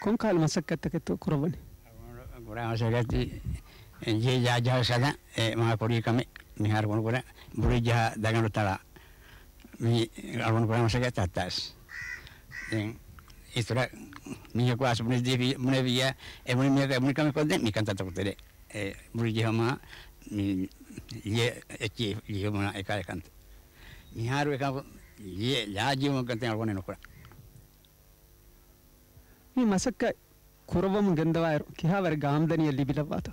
ކޮންކަހަލަ މަސައްކަތްތަކެއްތޯ ކުރައްވަނީ؟ ކުރާ މަސައްކަތް ޖެހި ޖާޖާ ސަދަ އެ މާ ކުރީ ކަމެއް މިހާރު ގުނުކުރަން ބުރި ޖަހާ ދަގަނޑު ތަޅާ. މި އަޅުގަނޑު ކުރާ މަސައްކަތް ތައްތާސް. ދެން އިތުރަށް މީހަކު އަސް ބުނެދީފި-، ބުނެވިއްޔާ، އެ ބުނި މީހަކު އެ ބުނި ކަމެއް ކޮށްދެން މިކަންތައްތަކު ތެރޭ. އެ ބުރި ޖެހުމާ، މި ލިޔެ އެއްޗި ޖެހުމާ އެކާ ކަންތައް. މިހާރު އެކަމަކު ލިޔެ ލާ ޖެހުމަށް ކަންތައް އަޅުގަނޑު ނުކުރާ. މި މަސައްކަތް ކުރައްވަމުން ގެންދަވާއިރު، ކިހާވަރެއްގެ އާމްދަނީއެއް ލިބިލައްވާތޯ؟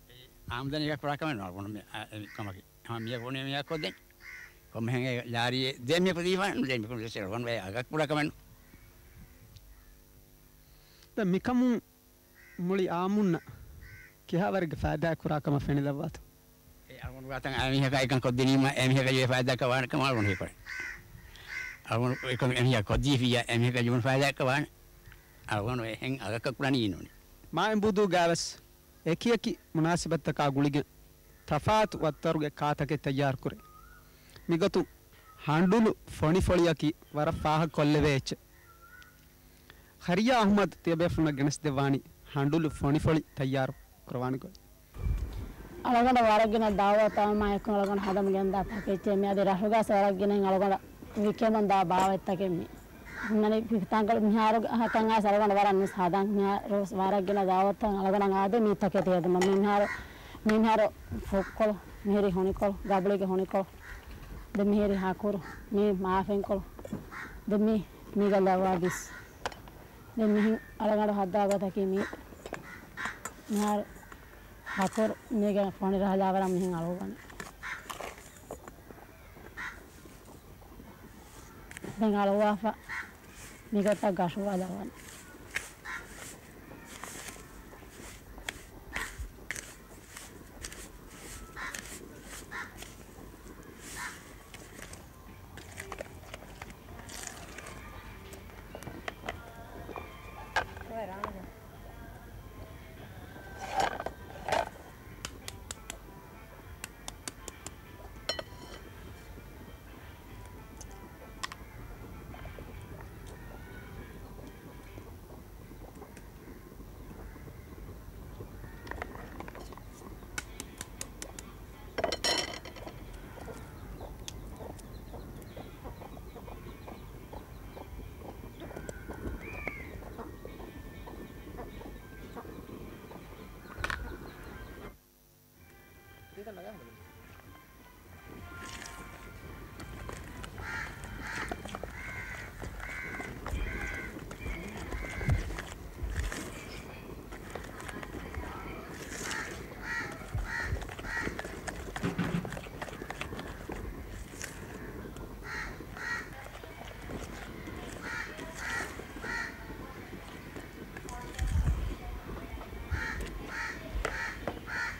އެ އާމްދަނީ ކުރާ ކަމެއް ނުވާ ބުނު މި-، އާ، އެ ކަމަކީ. ހަމަ މިޔަކު ބުނީ މިޔަކު ކޮށްދެން. ކޮންމެހެން އެ ލާރިއެއް ދޭ މިޔަކު ދީފާނެ، ނުދޭ މިޔަކު ދެސެ ރޮން ވޭ އަގަކު ކުރާ ކަމެއް ނު. ދެން މިކަމުން މުޅި އާއްމުންނަށް ކިހާވަރެއްގެ ފައިދާއެއް ކުރާ ކަމަށް ފެނިލައްވާތޯ؟ އެ އަޅުގަނޑު ވާތަން އެމީހަކަށް އެކަން ކޮށްދިނީމަ، އެމީހަކަށް ޖެހޭ ފައިދާއަކަށް ވާނެ ކަމަށް އަޅުގަނޑު ހީކުރޭ. އަޅުގަނޑު އެކަން އެމީހަކަށް ކޮށްދީފިއްޔާ، އެމީހަކަށް ޖެހުނު ފައިދާއަކަށް ވާނެ. އަޅުގަނޑު އެހެން އަގަކަށް ކުރަނީ ނޫނޭ. މާއެނބޫދޫގައިވެސް އެކިއެކި މުނާސިބަތްތަކާ ގުޅިގެން ތަފާތު ވައްތަރުގެ ކާތަކެއް ތައްޔާރުކުރޭ. މިގޮތުން ހަނޑުލު ފޮނިފޮޅިއަކީ ވަރަށް ފާހަގަކޮށްލެވޭ އެއްޗެއް. ޚަރިޔާ އަޙްމަދު ތިޔަބޭފުޅުންނަށް ގެނެސްދެއްވާނީ ހަނޑުލު ފޮނިފޮޅި ތައްޔާރު ކުރަވާނެ ގޮތް. އަޅުގަނޑަށް ވަރަށް ގިނަ ދައުވަތު އައުމާ އެކު އަޅުގަނޑު ހަދަމުން ގެންދާ ތަކެއްޗެއް މި. އަދި ރަށުގަސް ވަރަށް ގިނައިން އަޅުގަނޑަށް ވިކެމުން ދާ ބާވަތްތަކެއް މި. ހުންނަނީ ތަންކޮޅެއް މިހާރު ހަކަން އައިސް އަޅުގަނޑު ވަރަށް ނިސް ހަދަން. މިހާރު ވަރަށް ގިނަ ދައުވަތު އަޅުގަނޑަށް އާދޭ މި ތަކެތި ހެދުމަށް. މި މިހާރު، މި މިހާރު ފުއްކޮޅު، މިހިރި ހޮނިކޮޅު، ގަބުޅީގެ ހޮނިކޮޅު، ދެ މިހިރި ހަކުރު، މި މާފެންކޮޅު، ދެ މި މީގަ ލައްވާ ބިސް. ދެން މިހިން އަޅުގަނޑު ހައްދާ ގޮތަކީ މީ. މިހާރު ހަކުރު މީގެ ފޮނި ރަހަލާވަރަށް މިހިން އަޅުގަނޑު. ދެން އަޅުވާފަ މިގޮތަށް ގަށުވާލަވަން.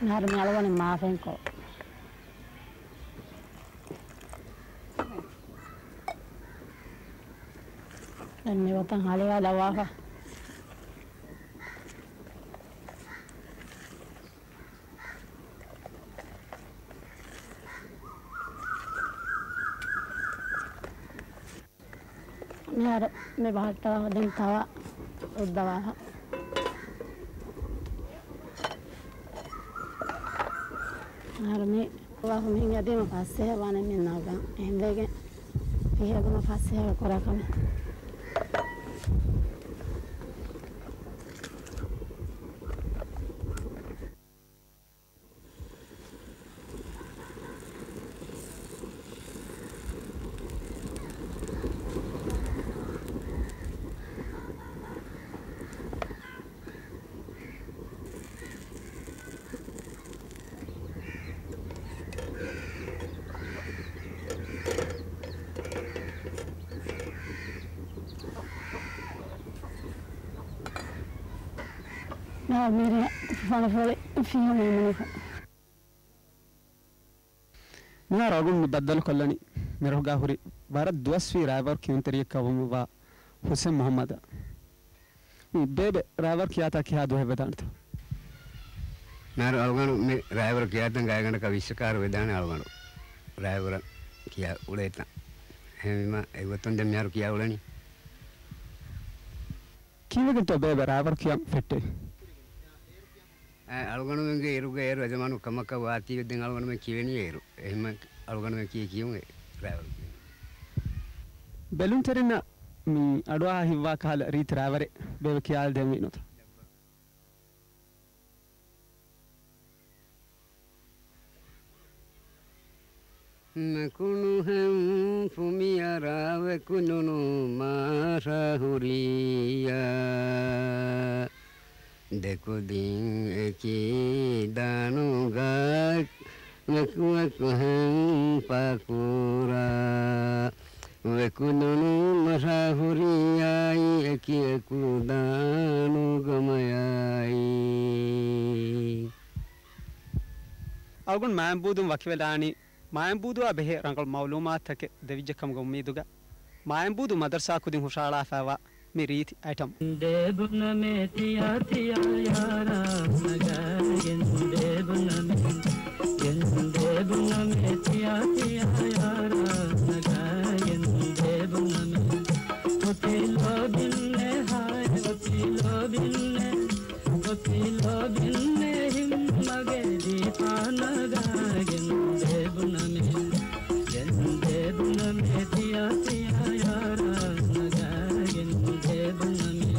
މިހާރު މި އަޅުގަނޑު މާފެންކޮޅު. ދެން މި ވަތަން ހަލިވާލަވާފަ. މިހާރު މި ބަހައްޓަވާ ދެން ތަވާ އުއްދަވާފަ. މިހާރު މި އައްލާހު މިހެން އަދި މަ ފަސޭހަ ވާނެ މި ނަގަން. އެހެންވެގެން ފިހޭގަ މަ ފަސޭހަ ކުރާ ކަމެއް. ނާ މިރޭ ފަނަފަޅި ފިހަމަ މުނިފަ. މިހާރު އަޅުގަނޑު ބައްދަލުކޮށްލަނީ މިރަށުގާ ހުރި ވަރަށް ދުވަސްވީ ރައިވަރު ކިޔުންތެރިއެއްކަށް ވަމުންވާ ހުސެން މުހައްމަދަށް. މި ބޭބެ ރައިވަރު ކިޔާތާ ކިހާ ދުވަހެއް ވެދާނެތޯ؟ މިހާރު އަޅުގަނޑު މި ރައިވަރު ކިޔާތަން ގާތްގަނޑަކަށް ވިއްސަކަށް ވެދާނެ އަޅުގަނޑު ރައިވަރަށް ކިޔާ އުޅޭތަން. އެހެންވީމަ އެގޮތުން ދެން މިހާރު ކިޔާ އުޅެނީ. ކީއްވެގެންތޯ ބޭބެ ރައިވަރު ކިޔަން ފެއްޓެވި؟ އަޅުގަނޑުމެންގެ އިރުގަ އޭރު އެ ޒަމާނު ކަމަކަށް ވާތީވެ ދެން އަޅުގަނޑުމެން ކިޔެވެނީ އޭރު. އެހެންމަ އަޅުގަނޑުމެން ކިޔެ ކިޔުން ރައިވަރު ކިޔެވެނީ. ބެލުންތެރިންނަށް މި އަޑުއަހާ ހިތްވާ ކަހަލަ ރީތި ރައިވަރެއް ބޭބެ ކިޔާލަދޭންވީނުތަ؟ މެކުނުހެން ފުމިއަރާ ވެކުނުނު މާށާ ހުރިއްޔާ. ދެކުދިން އެކީ ދާނުގަ ވެކުވެކުހެން ފަކުރާ. ވެކުނުނު މަށާ ހުރިއްޔާއި އެކިއެކު ދާނުގަ މަޔާއި. އަޅުގަނޑު މާތްބޫދުން ވަކިވެލާނީ މާތްބޫދުއާ ބެހޭ ރަނގަޅު މައުލޫމާތުތަކެއް ދެވިއްޖެ ކަމުގެ އުއްމީދުގަ. މާތްބޫދު މަދަރުސާ ކުދިން ހުށަހަޅާފައިވާ މި ރީތި އައިޓަމް. ދޭބުނަމޭ ތިޔާ ތިޔާ ޔާރާ ނަގާގެން ދޭބުނަމޭ. ގެން ދޭބުނަމޭ ތިޔާ ތިޔާ ޔާރާ ނަގާގެން ދޭބުނަމޭ. އޮތީ ލޯބިންނޭ ހާއި އޮތީ ލޯބިންނޭ. އޮތީ ލޯބިންނޭ ހިންމަގެ ދީފާ ނަގާގެން ދޭބުނަމޭ. ގެން ދޭބުނަމޭ ތިޔާ ތިޔާ ޔާރާ ނަގާގެން ދޭބުނަމޭ.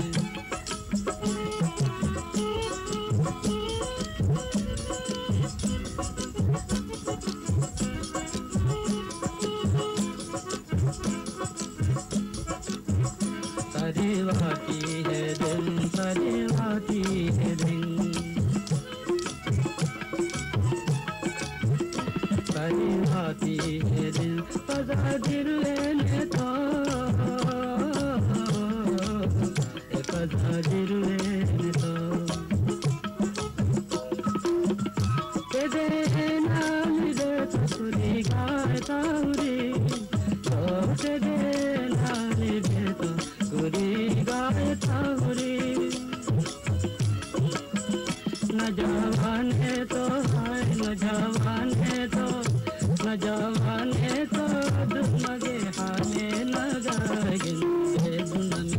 ފަރިވާތީ ހެދެން، ފަރިވާތީ ހެދެން. ފަރިވާތީ ހެދެން، ފަދަ ދިރުވޭނެތޯ، އެ ފަދަ ދިރުވޭނެތޯ. ތެދޭނާ މިދޭތަ ކުރީގާ އެތާ ހުރީ. ތޯ ތެދޭނާ މިދޭތަ ކުރީގާ އެތާ ހުރީ. ނަޖާވާނޭތޯ ހާއި ނަޖާވާނޭތޯ. ނަޖާވާނޭތޯ އަދު މަގޭ ހާލޭ ނަގާގެން ދޭބުނަމޭ.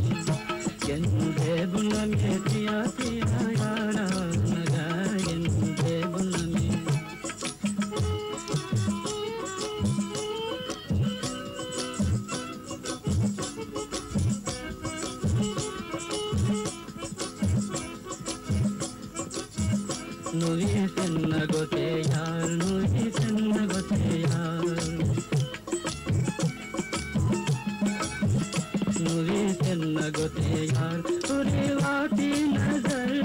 ގެން ދޭބުނަމޭ ތިޔާ ތިޔާ ޔާރާ ނަގާގެން ދޭބުނަމޭ. ނުވިސަންނަ ގޮތޭ ޔާރް، ނުވިސަންނަ ގޮތޭ ޔާރް. ނުވިސަންނަ ގޮތޭ ޔާރް، ހުރީ ވާތީ ނަޒަރް.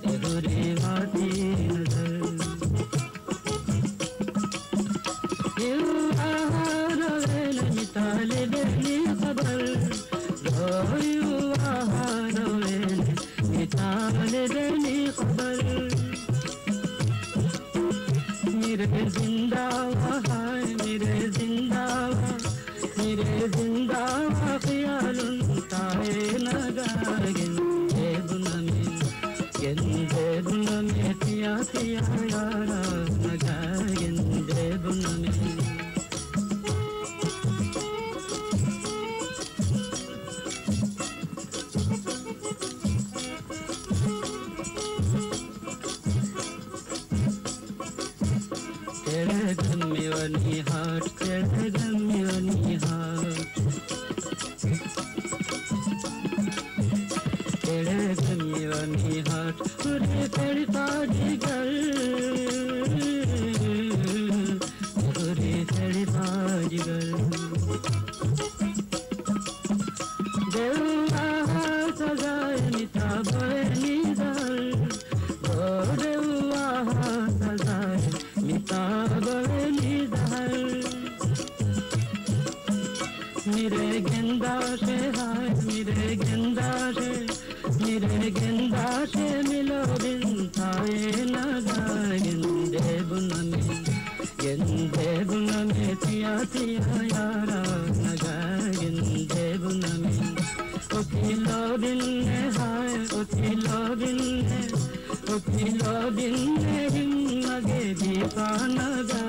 އެ ހުރީ ވާތީ ނަޒަރް. ހިއްވާ ހާރަވޭނެ މިތާ ލިބެނީ ޚަބަރު. ދޯ ހިއްވާ ހާރަވޭނެ މިތާ ލިބެނީ ޚަބަރު. މިރޭ ޒިންދާވާ ހާއި މިރޭ ޒިންދާވާ. މިރޭ ޒިންދާވާ ޚިޔާލުން ތާއޭ ނަގާގެން ދޭބުނަމޭ. ގެން ދޭބުނަމޭ ތިޔާ ތިޔާ ޔާރާ ނަގާގެން ދޭބުނަމޭ. މިވަނީ ހާޓް، ތެޅޭގަން މިވަނީ ހާޓް. ތެޅޭގަން މިވަނީ ހާޓް، ހުރީ ތެޅިފާ ޖިގަރު، ހުރީ ތެޅިފާ ޖިގަރު. ދެއްވާހާ ސަޒާއެއް މިތާ ބޮވޭ މީ ދަހަރު. ދޯ ދެއްވާހާ ސަޒާއެއް މިތާ ބޮވޭ މީ ދަހަރު. މިރޭ ގެންދާށޭ ހާއި، މިރޭ ގެންދާށޭ، މިރޭ ގެންދާށޭ މި ލޯބިން ތާއޭ ނަގާ ގެންދޭ ބުނަމޭ. ގެންދޭ ބުނަމޭ ތިޔާ ތިޔާ ޔާރާ ނަގާ ގެންދޭ ބުނަމޭ. އޮތީ ލޯބިންނޭ ހާއި، އޮތީ ލޯބިންނޭ، އޮތީ ލޯބިންނޭ ހިތް މަގޭ ދީފާ ނަގާ